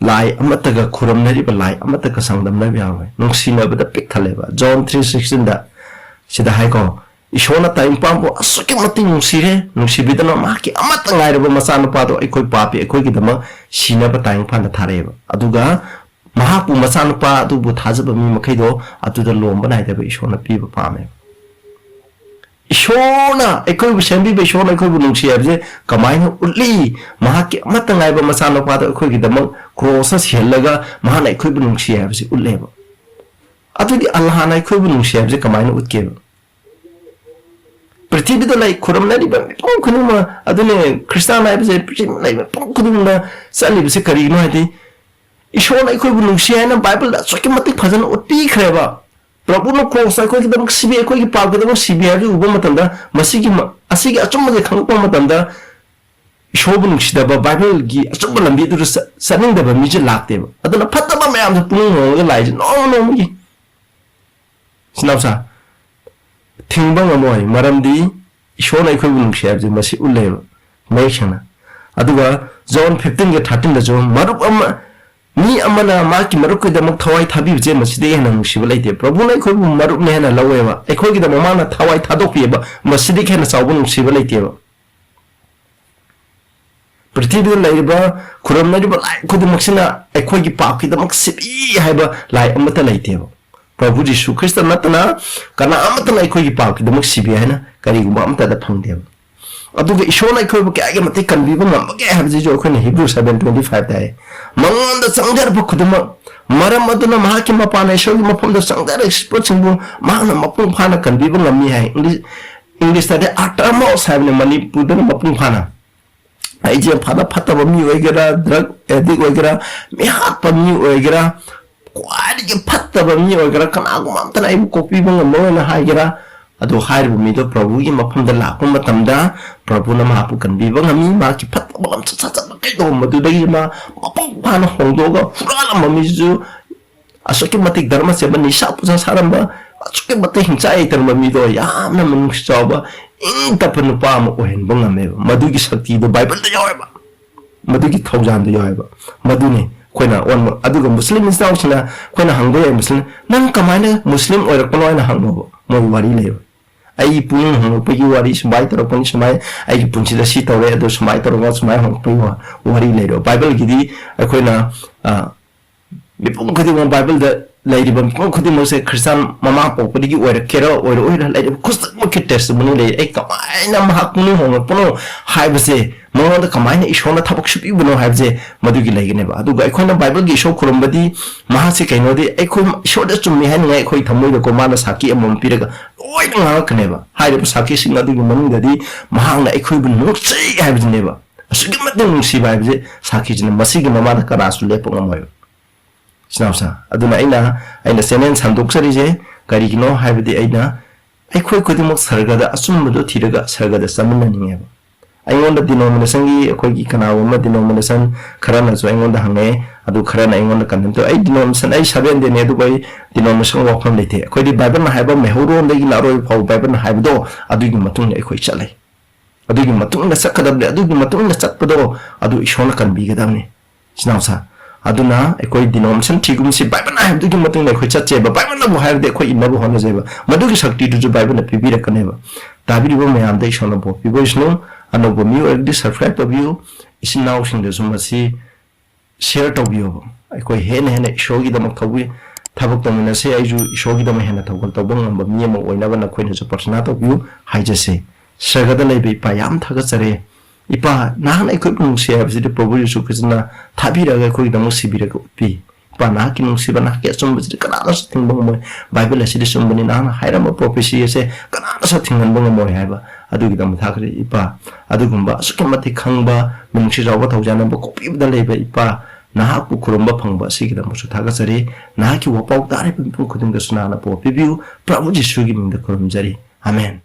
ꯂꯥꯏ ꯑꯃꯠꯇꯒ ꯈꯨꯔꯨꯝꯅꯔꯤꯕ ꯂꯥꯏ ꯑꯃꯠꯇꯒ ꯆꯥꯡꯗꯝꯅꯕ ꯌꯥꯔꯣꯏ꯫ ꯅꯨꯡꯁꯤꯅꯕꯗ ꯄꯤꯛ ꯊꯜꯂꯦꯕ꯫ ꯖꯣꯟ ꯊ꯭ꯔꯤ ꯁꯤꯛꯁꯇꯤꯟꯗ ꯁꯤꯗ ꯍꯥꯏꯀꯣ, "ꯏꯁꯣꯔꯅ ꯇꯥꯏꯕꯪꯄꯥꯟꯕꯨ ꯑꯁꯨꯛꯀꯤ ꯃꯇꯤꯛ ꯅꯨꯡꯁꯤꯔꯦ, ꯅꯨꯡꯁꯤꯕꯤꯗꯅ ꯃꯍꯥꯛꯀꯤ ꯑꯃꯠꯇ ꯉꯥꯏꯔꯕ ꯃꯆꯥꯅꯨꯄꯥꯗꯣ ꯑꯩꯈꯣꯏ ꯄꯥꯄꯤ ꯑꯩꯈꯣꯏꯒꯤꯗꯃꯛ ꯁꯤꯅꯕ ꯇꯥꯏꯕꯪꯄꯥꯟꯗ ꯊꯥꯔꯛꯑꯦꯕ꯫ ꯑꯗꯨꯒ ꯃꯍꯥꯛꯄꯨ ꯃꯆꯥꯅꯨꯄꯥ ꯑꯗꯨꯕꯨ ꯊꯥꯖꯕ ꯃꯤ ꯃꯈꯩꯗꯣ ꯑꯗꯨꯗ ꯂꯣꯝꯕ ꯅꯥꯏꯗꯕ ꯏꯁꯣꯔꯅ ꯄꯤꯕ ꯄꯥꯝꯃꯦꯕ"꯫ ꯏꯁꯣꯔꯅ ꯑꯩꯈꯣꯏꯕꯨ ꯁꯦꯝꯕꯤꯕ ꯏꯁꯣꯔꯅ ꯑꯩꯈꯣꯏꯕꯨ ꯅꯨꯡꯁꯤ ꯍꯥꯏꯕꯁꯦ ꯀꯃꯥꯏꯅ ꯎꯠꯂꯤ? ꯃꯍꯥꯛꯀꯤ ꯑꯃꯠꯇ ꯉꯥꯏꯕ ꯃꯆꯥꯅꯨꯄꯥꯗ ꯑꯩꯈꯣꯏꯒꯤꯗꯃꯛ ꯀ꯭ꯔꯣꯁꯇ ꯁꯤꯍꯜꯂꯒ ꯃꯍꯥꯛꯅ ꯑꯩꯈꯣꯏꯕꯨ ꯅꯨꯡꯁꯤ ꯍꯥꯏꯕꯁꯤ ꯎꯠꯂꯦꯕ꯫ ꯑꯗꯨꯗꯤ ꯑꯜꯂꯥꯍꯅ ꯑꯩꯈꯣꯏꯕꯨ ꯅꯨꯡꯁꯤ ꯍꯥꯏꯕꯁꯦ ꯀꯃꯥꯏꯅ ꯎꯠꯀꯦꯕ? ꯄ꯭ꯔꯤꯊꯤꯕꯤꯗ ꯂꯩ ꯈꯨꯔꯨꯝꯅꯔꯤꯕ ꯃꯤꯄꯨꯝ ꯈꯨꯗꯤꯡꯃꯛ, ꯑꯗꯨꯅꯦ ꯈ꯭ꯔꯤꯁꯇꯥꯟ ꯍꯥꯏꯕꯁꯦ ꯄ꯭ꯔꯤꯊꯤꯕꯤꯗ ꯂꯩꯕ ꯃꯤꯄꯨꯝ ꯈꯨꯗꯤꯡꯃꯛꯅ ꯆꯠꯂꯤꯕꯁꯦ ꯀꯔꯤꯒꯤꯅꯣ ꯍꯥꯏꯗꯤ, ꯏꯁꯣꯔꯅ ꯑꯩꯈꯣꯏꯕꯨ ꯅꯨꯡꯁꯤ ꯍꯥꯏꯅ ꯕꯥꯏꯕꯜꯗ ꯑꯁꯨꯛꯀꯤ ꯃꯇꯤꯛ ꯐꯖꯅ ꯎꯠꯄꯤꯈ꯭ꯔꯦꯕ꯫ ꯄ꯭ꯔꯚꯨꯅ ꯀ꯭ꯔꯣꯁꯇ ꯑꯩꯈꯣꯏꯒꯤꯗꯃꯛ ꯁꯤꯕꯤ, ꯑꯩꯈꯣꯏꯒꯤ ꯄꯥꯞꯀꯤꯗꯃꯛ ꯁꯤꯕꯤ ꯍꯥꯏꯕꯗꯨ ꯎꯕ ꯃꯇꯝꯗ, ꯃꯁꯤꯒꯤ ꯃ-, ꯑꯁꯤꯒꯤ ꯑꯆꯨꯝꯕꯁꯦ ꯈꯪꯂꯛꯄ ꯃꯇꯝꯗ, ꯏꯁꯣꯔꯕꯨ ꯅꯨꯡꯁꯤꯗꯕ, ꯕꯥꯏꯕꯜꯒꯤ ꯑꯆꯨꯝꯕ ꯂꯝꯕꯤꯗꯨꯗ ꯆ-, ꯆꯠꯅꯤꯡꯗꯕ ꯃꯤꯁꯦ ꯂꯥꯛꯇꯦꯕ꯫ ꯑꯗꯨꯅ ꯐꯠꯇꯕ ꯃꯌꯥꯝꯁꯦ ꯄꯨꯛꯅꯤꯡ ꯍꯣꯡꯉꯒ ꯂꯥꯛꯏꯁꯦ ꯅꯣꯡꯃ ꯅꯣꯡꯃꯒꯤ꯫ ꯏꯆꯤꯟ ꯏꯅꯥꯎꯁꯥ, ꯊꯤꯡꯕ ꯉꯝꯃꯣꯏ, ꯃꯔꯝꯗꯤ ꯏꯁꯣꯔꯅ ꯑꯩꯈꯣꯏꯕꯨ ꯅꯨꯡꯁꯤ ꯍꯥꯏꯕꯁꯦ ꯃꯁꯤ ꯎꯠꯂꯦꯕ ꯃꯌꯦꯛ ꯁꯦꯡꯅ꯫ ꯑꯗꯨꯒ ꯖꯣꯟ ꯐꯤꯐꯇꯤꯟꯒ ꯊꯥꯔꯇꯤꯟꯗꯁꯨ, "ꯃꯔꯨꯞ ꯑꯃ, ꯃꯤ ꯑꯃꯅ ꯃꯍꯥꯛꯀꯤ ꯃꯔꯨꯞꯀꯤꯗꯃꯛ ꯊꯋꯥꯏ ꯊꯥꯕꯤꯕꯁꯦ ꯃꯁꯤꯗꯒꯤ ꯍꯦꯟꯅ ꯅꯨꯡꯁꯤꯕ ꯂꯩꯇꯦ꯫ ꯄ꯭ꯔꯚꯨꯅ ꯑꯩꯈꯣꯏꯕꯨ ꯃꯔꯨꯞꯅ ꯍꯦꯟꯅ ꯂꯧꯋꯦꯕ, ꯑꯩꯈꯣꯏꯒꯤꯗꯃꯛ ꯃꯥꯅ ꯊꯋꯥꯏ ꯊꯥꯗꯣꯛꯄꯤꯑꯕ, ꯃꯁꯤꯗꯒꯤ ꯍꯦꯟꯅ ꯆꯥꯎꯕ ꯅꯨꯡꯁꯤꯕ ꯂꯩꯇꯦꯕ"꯫ ꯄ꯭ꯔꯤꯊꯤꯕꯤꯗ ꯂꯩꯔꯤꯕ, ꯈꯨꯔꯨꯝꯅꯔꯤꯕ ꯂꯥꯏ ꯈꯨꯗꯤꯡꯃꯛꯁꯤꯅ ꯑꯩꯈꯣꯏꯒꯤ ꯄꯥꯞꯀꯤꯗꯃꯛ ꯁꯤꯕꯤ ꯍꯥꯏꯕ ꯂꯥꯏ ꯑꯃꯠꯇ ꯂꯩꯇꯦꯕ꯫ ꯄ꯭ꯔꯚꯨ ꯖꯤꯁꯨ ꯈ꯭ꯔꯤꯁꯇ ꯅꯠꯇꯅ ꯀꯅꯥ ꯑꯃꯠꯇꯅ ꯑꯩꯈꯣꯏꯒꯤ ꯄꯥꯞꯀꯤꯗꯃꯛ ꯁꯤꯕꯤ ꯍꯥꯏꯅ ꯀꯔꯤꯒꯨꯝꯕ ꯑꯃꯠꯇꯗ ꯐꯪꯗꯦꯕ꯫ ꯑꯗꯨꯒ ꯏꯁꯣꯔꯅ ꯑꯩꯈꯣꯏꯕꯨ ꯀꯌꯥꯒꯤ ꯃꯇꯤꯛ ꯀꯟꯕꯤꯕ ꯉꯝꯕꯒꯦ ꯍꯥꯏꯕꯁꯤꯁꯨ ꯑꯩꯈꯣꯏꯅ ꯍꯤꯕ꯭ꯔꯨ ꯁꯚꯦꯟ ꯇ꯭ꯋꯦꯟꯇꯤ ꯐꯥꯏꯚꯇ ꯍꯥꯏ, "ꯃꯉꯣꯟꯗ ꯆꯪꯖꯔꯛꯄ ꯈꯨꯗꯤꯡꯃꯛ ꯃꯔꯝ ꯑꯗꯨꯅ ꯃꯍꯥꯛꯀꯤ ꯃꯄꯥꯟꯅ ꯏꯁꯣꯔꯒꯤ ꯃꯐꯝꯗ ꯆꯪꯖꯔꯛꯄꯁꯤꯡꯕꯨ ꯃꯍꯥꯛꯅ ꯃꯄꯨꯡ ꯐꯥꯅ ꯀꯟꯕꯤꯕ ꯉꯝꯃꯤ ꯍꯥꯏ꯫ ꯏꯪꯂꯤꯁ, ꯏꯪꯂꯤꯁꯇꯗꯤ uttermost ꯍꯥꯏꯕꯅꯤ, ꯃꯅꯤꯄꯨꯔꯗꯅ ꯃꯄꯨꯡ ꯐꯥꯅ꯫ ꯑꯩꯁꯦ ꯐꯅ ꯐꯠꯇꯕ ꯃꯤ ꯑꯣꯏꯒꯦꯔꯥ, drug addict ꯑꯣꯏꯒꯦꯔꯥ, ꯃꯤꯍꯥꯠꯄ ꯃꯤ ꯑꯣꯏꯒꯦꯔꯥ, ꯈ꯭ꯋꯥꯏꯗꯒꯤ ꯐꯠꯇꯕ ꯃꯤ ꯑꯣꯏꯒꯦꯔꯥ, ꯀꯅꯥꯒꯨꯝꯕ ꯑꯝꯇꯅ ꯑꯩꯕꯨ ꯀꯣꯛꯄꯤꯕ ꯉꯝꯃꯣꯏꯅ ꯍꯥꯏꯒꯦꯔꯥ, ꯑꯗꯨ ꯍꯥꯏꯔꯤꯕ ꯃꯤꯗꯣ ꯄ꯭ꯔꯚꯨꯒꯤ ꯃꯐꯝꯗ ꯂꯥꯛꯄ ꯃꯇꯝꯗ ꯄ꯭ꯔꯚꯨꯅ ꯃꯍꯥꯛꯄꯨ ꯀꯟꯕꯤꯕ ꯉꯝꯃꯤ꯫ ꯃꯍꯥꯛꯀꯤ ꯐꯠꯇꯕ ꯂꯝꯆꯠ ꯁꯥꯖꯠ ꯃꯈꯩꯗꯣ ꯃꯗꯨꯗꯒꯤ ꯃꯥ ꯃꯄꯨꯡ ꯐꯥꯅ ꯍꯣꯡꯗꯣꯛꯑꯒ, ꯍꯨꯔꯥꯜꯂꯝꯕ ꯃꯤꯁꯨ ꯑꯁꯨꯛꯀꯤ ꯃꯇꯤꯛ ꯙꯔꯃ ꯆꯦꯟꯕ, ꯅꯤꯁꯥ ꯄꯨꯁꯥ ꯁꯥꯔꯝꯕ, ꯑꯁꯨꯛꯀꯤ ꯃꯇꯤꯛ ꯍꯤꯡꯆꯥꯏ ꯂꯩꯇꯔꯝꯕ ꯃꯤꯗꯣ ꯌꯥꯝꯅ ꯃꯤꯅꯨꯡꯁꯤ ꯆꯥꯎꯕ, ꯏꯪ ꯇꯞꯄ ꯅꯨꯄꯥ ꯑꯃ ꯑꯣꯏꯍꯟꯕ ꯉꯝꯃꯦꯕ꯫ ꯃꯗꯨꯒꯤ ꯁꯛꯇꯤꯗꯣ ꯕꯥꯏꯕꯜꯗ ꯌꯥꯎꯋꯦꯕ, ꯃꯗꯨꯒꯤ ꯊꯧꯖꯥꯜꯗꯣ ꯌꯥꯎꯋꯦꯕ꯫ ꯃꯗꯨꯅꯤ ꯑꯩꯈꯣꯏꯅ ꯑꯣꯟꯕ꯫ ꯑꯗꯨꯒ ꯃꯨꯁꯂꯤꯝ ꯏꯆꯤꯟ ꯏꯅꯥꯎꯁꯤꯡꯅ ꯑꯩꯈꯣꯏꯅ ꯍꯪꯕ ꯌꯥꯏ, "ꯃꯨꯁꯂꯤꯝ, ꯅꯪ ꯀꯃꯥꯏꯅ ꯃꯨꯁꯂꯤꯝ ꯑꯣꯏꯔꯛꯄꯅꯣ?" ꯍꯥꯏꯅ ꯍꯪꯉꯣꯕ, ꯃꯣꯏ ꯋꯥꯔꯤ ꯂꯩꯕ꯫ ꯑꯩꯒꯤ ꯄꯨꯛꯅꯤꯡ ꯍꯣꯡꯂꯛꯄꯒꯤ ꯋꯥꯔꯤ ꯁꯨꯃꯥꯏꯅ ꯇꯧꯔꯛꯄꯅꯤ, ꯁꯨꯃꯥꯏꯅ ꯑꯩꯒꯤ ꯄꯨꯟꯁꯤꯗ ꯁꯤ ꯇꯧꯔꯦ, ꯑꯗꯨ ꯁꯨꯃꯥꯏꯅ ꯇꯧꯔꯒ ꯁꯨꯃꯥꯏꯅ ꯍꯣꯡꯂꯛꯄꯒꯤ ꯋꯥ-, ꯋꯥꯔꯤ ꯂꯩꯔꯣ꯫ ꯕꯥꯏꯕꯜꯒꯤꯗꯤ ꯑꯩꯈꯣꯏꯅ, ꯑ, ꯃꯤꯄꯨꯝ ꯈꯨꯗꯤꯡꯃꯛ, ꯕꯥꯏꯕꯜꯗ ꯂꯩꯔꯤꯕ ꯃꯤꯄꯨꯝ ꯈꯨꯗꯤꯡꯃꯛꯁꯦ ꯈ꯭ꯔꯤꯁꯇꯥꯟ ꯃꯃꯥ ꯄꯣꯛꯄꯗꯒꯤ ꯑꯣꯏꯔꯛꯀꯦꯔꯥ ꯑꯣꯏꯔꯛꯑꯣꯏꯔꯥ, ꯂꯩꯔꯤꯕ ꯈꯨꯗꯤꯡꯃꯛꯀꯤ testimony ꯂꯩ꯫ ꯑꯩ ꯀꯃꯥꯏꯅ ꯃꯍꯥꯛ ꯄꯨꯛꯅꯤꯡ ꯍꯣꯡꯂꯛꯄꯅꯣ ꯍꯥꯏꯕꯁꯦ ꯃꯉꯣꯟꯗ ꯀꯃꯥꯏꯅ ꯏꯁꯣꯔꯅ ꯊꯕꯛ ꯁꯨꯕꯤꯕꯅꯣ ꯍꯥꯏꯕꯁꯦ ꯃꯗꯨꯒꯤ ꯂꯩꯒꯅꯦꯕ꯫ ꯑꯗꯨꯒ ꯑꯩꯈꯣꯏꯅ ꯕꯥꯏꯕꯜꯒꯤ ꯏꯁꯣꯔ ꯈꯨꯔꯨꯝꯕꯗꯤ ꯃꯍꯥꯛꯁꯦ ꯀꯩꯅꯣꯗꯤ ꯑꯩꯈꯣꯏ ꯏꯁꯣꯔꯗ ꯆꯨꯝꯃꯤ ꯍꯥꯏꯅꯤꯡꯉꯥꯏ ꯑꯩꯈꯣꯏ ꯊꯃꯣꯏꯗꯀꯣ ꯃꯥꯅ ꯁꯥꯈꯤ ꯑꯃꯃꯝ ꯄꯤꯔꯒ ꯂꯣꯏꯅ ꯉꯥꯡꯉꯛꯀꯅꯦꯕ꯫ ꯍꯥꯏꯔꯤꯕ ꯁꯥꯈꯤꯁꯤꯡ ꯑꯗꯨꯒꯤ ꯃꯅꯨꯡꯗꯗꯤ ꯃꯍꯥꯛꯅ ꯑꯩꯈꯣꯏꯕꯨ ꯅꯨꯡꯁꯤ ꯍꯥꯏꯕꯁꯤꯅꯦꯕ꯫ ꯑꯁꯨꯛꯀꯤ ꯃꯇꯤꯛ ꯅꯨꯡꯁꯤꯕ ꯍꯥꯏꯕꯁꯦ ꯁꯥꯈꯤꯁꯤꯅ, ꯃꯁꯤꯒꯤ ꯃꯃꯥꯡꯗ ꯀꯅꯥꯁꯨ ꯂꯦꯞꯄ ꯉꯝꯃꯣꯏꯕ꯫ ꯏꯆꯤꯟ ꯏꯅꯥꯎꯁꯥ, ꯑꯗꯨꯅ ꯑꯩꯅ, ꯑꯩꯅ channel ꯁꯟꯗꯣꯛꯆꯔꯤꯁꯦ ꯀꯔꯤꯒꯤꯅꯣ ꯍꯥꯏꯕꯗꯤ ꯑꯩꯅ ꯑꯩꯈꯣꯏ ꯈꯨꯗꯤꯡꯃꯛ ꯁꯔꯒꯗ ꯑꯆꯨꯝꯕꯗꯨ ꯊꯤꯔꯒ ꯁꯔꯒꯗ ꯆꯠꯃꯤꯟꯅꯅꯤꯡꯉꯦꯕ꯫ ꯑꯩꯉꯣꯟꯗ denomination-ꯒꯤ, ꯑꯩꯈꯣꯏꯒꯤ ꯀꯅꯥꯒꯨꯝꯕ denomination ꯈꯔꯅꯁꯨ ꯑꯩꯉꯣꯟꯗ ꯍꯪꯉꯛꯑꯦ, ꯑꯗꯨ ꯈꯔꯅ ꯑꯩꯉꯣꯟꯗ condemn ꯇꯧꯋꯦ꯫ ꯑꯩ denomination, ꯑꯩ Seventh Day-ꯅꯦ, ꯑꯗꯨꯕꯨ ꯑꯩ denomination ꯋꯥꯐꯝ ꯂꯩꯇꯦ꯫ ꯑꯩꯈꯣꯏꯗꯤ ꯕꯥꯏꯕꯜꯅ ꯍꯥꯏꯕ ꯃꯩꯍꯧꯔꯣꯟꯗꯒꯤꯅ ꯑꯔꯣꯏꯕ ꯐꯥꯎꯕ ꯕꯥꯏꯕꯜꯅ ꯍꯥꯏꯕꯗꯣ ꯑꯗꯨꯒꯤ ꯃꯇꯨꯡ ꯏꯟꯅ ꯑꯩꯈꯣꯏ ꯆꯠꯂꯦ꯫ ꯑꯗꯨꯒꯤ ꯃꯇꯨꯡ ꯏꯟꯅ ꯆꯠꯀꯗꯕꯅꯦ꯫ ꯑꯗꯨꯒꯤ ꯃꯇꯨꯡ ꯏꯟꯅ ꯆꯠꯄꯗꯣ ꯑꯗꯨ ꯏꯁꯣꯔꯅ ꯀꯟꯕꯤꯒꯗꯕꯅꯤ꯫ ꯏꯆꯤꯟ ꯏꯅꯥꯎꯁꯥ, ꯑꯗꯨꯅ ꯑꯩꯈꯣꯏ denomination ꯊꯤꯒꯨꯝꯁꯤ ꯕꯥꯏꯕꯜꯅ ꯍꯥꯏꯕꯗꯨꯒꯤ ꯃꯇꯨꯡ ꯏꯟꯅ ꯑꯩꯈꯣꯏ ꯆꯠꯆꯦꯕ, ꯕꯥꯏꯕꯜꯅꯕꯨ ꯍꯥꯏꯔꯗꯤ ꯑꯩꯈꯣꯏ ꯏꯟꯅꯕ ꯍꯣꯠꯅꯖꯩꯕ꯫ ꯃꯗꯨꯒꯤ ꯁꯛꯇꯤꯗꯨꯁꯨ ꯕꯥꯏꯕꯜꯅ ꯄꯤꯕꯤꯔꯛꯀꯅꯦꯕ꯫ ꯇꯥꯕꯤꯔꯤꯕ ꯃꯌꯥꯝꯗ ꯏꯁꯣꯔꯅ ꯕꯣꯔ ꯄꯤꯕ ꯑꯣꯏꯁꯅꯨ꯫ ꯑꯅꯧꯕ ꯃꯤ ꯑꯣꯏꯔꯒꯗꯤ subscribe ꯇꯧꯕꯤꯌꯨ꯫ ꯏꯆꯤꯟ ꯏꯅꯥꯎꯁꯤꯡꯗꯁꯨ ꯃꯁꯤ share ꯇꯧꯕꯤꯌꯣꯕ꯫ ꯑꯩꯈꯣꯏ ꯍꯦꯟꯅ ꯍꯦꯟꯅ ꯏꯁꯣꯔꯒꯤꯗꯃꯛ ꯊꯧꯕꯤ-, ꯊꯕꯛ ꯇꯧꯃꯤꯟꯅꯁꯦ꯫ ꯑꯩꯁꯨ ꯏꯁꯣꯔꯒꯤꯗꯃꯛ ꯍꯦꯟꯅ ꯊꯧꯒꯜ ꯇꯧꯕ ꯉꯝꯕ ꯃꯤ ꯑꯃ ꯑꯣꯏꯅꯕ ꯅꯈꯣꯏꯅꯁꯨ ꯄ꯭ꯔꯊꯅꯥ ꯇꯧꯕꯤꯌꯨ ꯍꯥꯏꯖꯁꯦ꯫ ꯁꯔꯒꯗ ꯂꯩꯕ ꯏꯄꯥ, ꯌꯥꯝ ꯊꯥꯒꯠꯆꯔꯦ꯫ ꯏꯄꯥ, ꯅꯍꯥꯛꯅ ꯑꯩꯈꯣꯏꯕꯨ ꯅꯨꯡꯁꯤ ꯍꯥꯏꯕꯁꯤꯗꯤ ꯄ꯭ꯔꯚꯨ ꯌꯤꯁꯨ ꯈ꯭ꯔꯤꯁꯇꯅ ꯊꯥꯕꯤꯔꯒ ꯑꯩꯈꯣꯏꯒꯤꯗꯃꯛ ꯁꯤꯕꯤꯔꯒ ꯎꯠꯄꯤ꯫ ꯏꯄꯥ, ꯅꯍꯥꯛꯀꯤ ꯅꯨꯡꯁꯤꯕ, ꯅꯍꯥꯛꯀꯤ ꯑꯆꯨꯝꯕꯁꯤꯗꯤ ꯀꯅꯥꯅꯁꯨ ꯊꯤꯡꯕ ꯉꯝꯃꯣꯏ꯫ ꯕꯥꯏꯕꯜ ꯑꯁꯤꯗꯤ ꯆꯨꯝꯕꯅꯤ, ꯅꯍꯥꯛꯅ ꯍꯥꯏꯔꯝꯕ ꯄ꯭ꯔꯣꯐꯦꯁꯤ ꯑꯁꯦ ꯀꯅꯥꯅꯁꯨ ꯊꯤꯡꯍꯟꯕ ꯉꯝꯃꯣꯏ ꯍꯥꯏꯕ ꯑꯗꯨꯒꯤꯗꯃꯛ ꯊꯥꯒꯠꯆꯔꯤ ꯏꯄꯥ꯫ ꯑꯗꯨꯒꯨꯝꯕ ꯑꯁꯨꯛꯀꯤ ꯃꯇꯤꯛ ꯈꯪꯕ, ꯃꯤꯅꯨꯡꯁꯤ ꯆꯥꯎꯕ, ꯊꯧꯖꯥꯟꯅꯕ ꯀꯣꯛꯄꯤꯕꯗ ꯂꯩꯕ ꯏꯄꯥ, ꯅꯍꯥꯛꯄꯨ ꯈꯨꯔꯨꯝꯕ ꯐꯪꯕ ꯑꯁꯤꯒꯤꯗꯃꯛꯁꯨ ꯊꯥꯒꯠꯆꯔꯤ꯫ ꯅꯍꯥꯛꯀꯤ ꯋꯥꯄꯥꯎ ꯇꯥꯔꯤꯕ ꯃꯤꯄꯨꯝ ꯈꯨꯗꯤꯡꯗꯁꯨ ꯅꯍꯥꯛꯅ ꯄꯣꯠ ꯄꯤꯕꯤꯌꯨ꯫ ꯄ꯭ꯔꯚꯨ ꯖꯤꯁꯨꯒꯤ ꯃꯤꯡꯗ ꯈꯨꯔꯨꯝꯖꯔꯤ꯫ ꯑꯃꯦꯟ꯫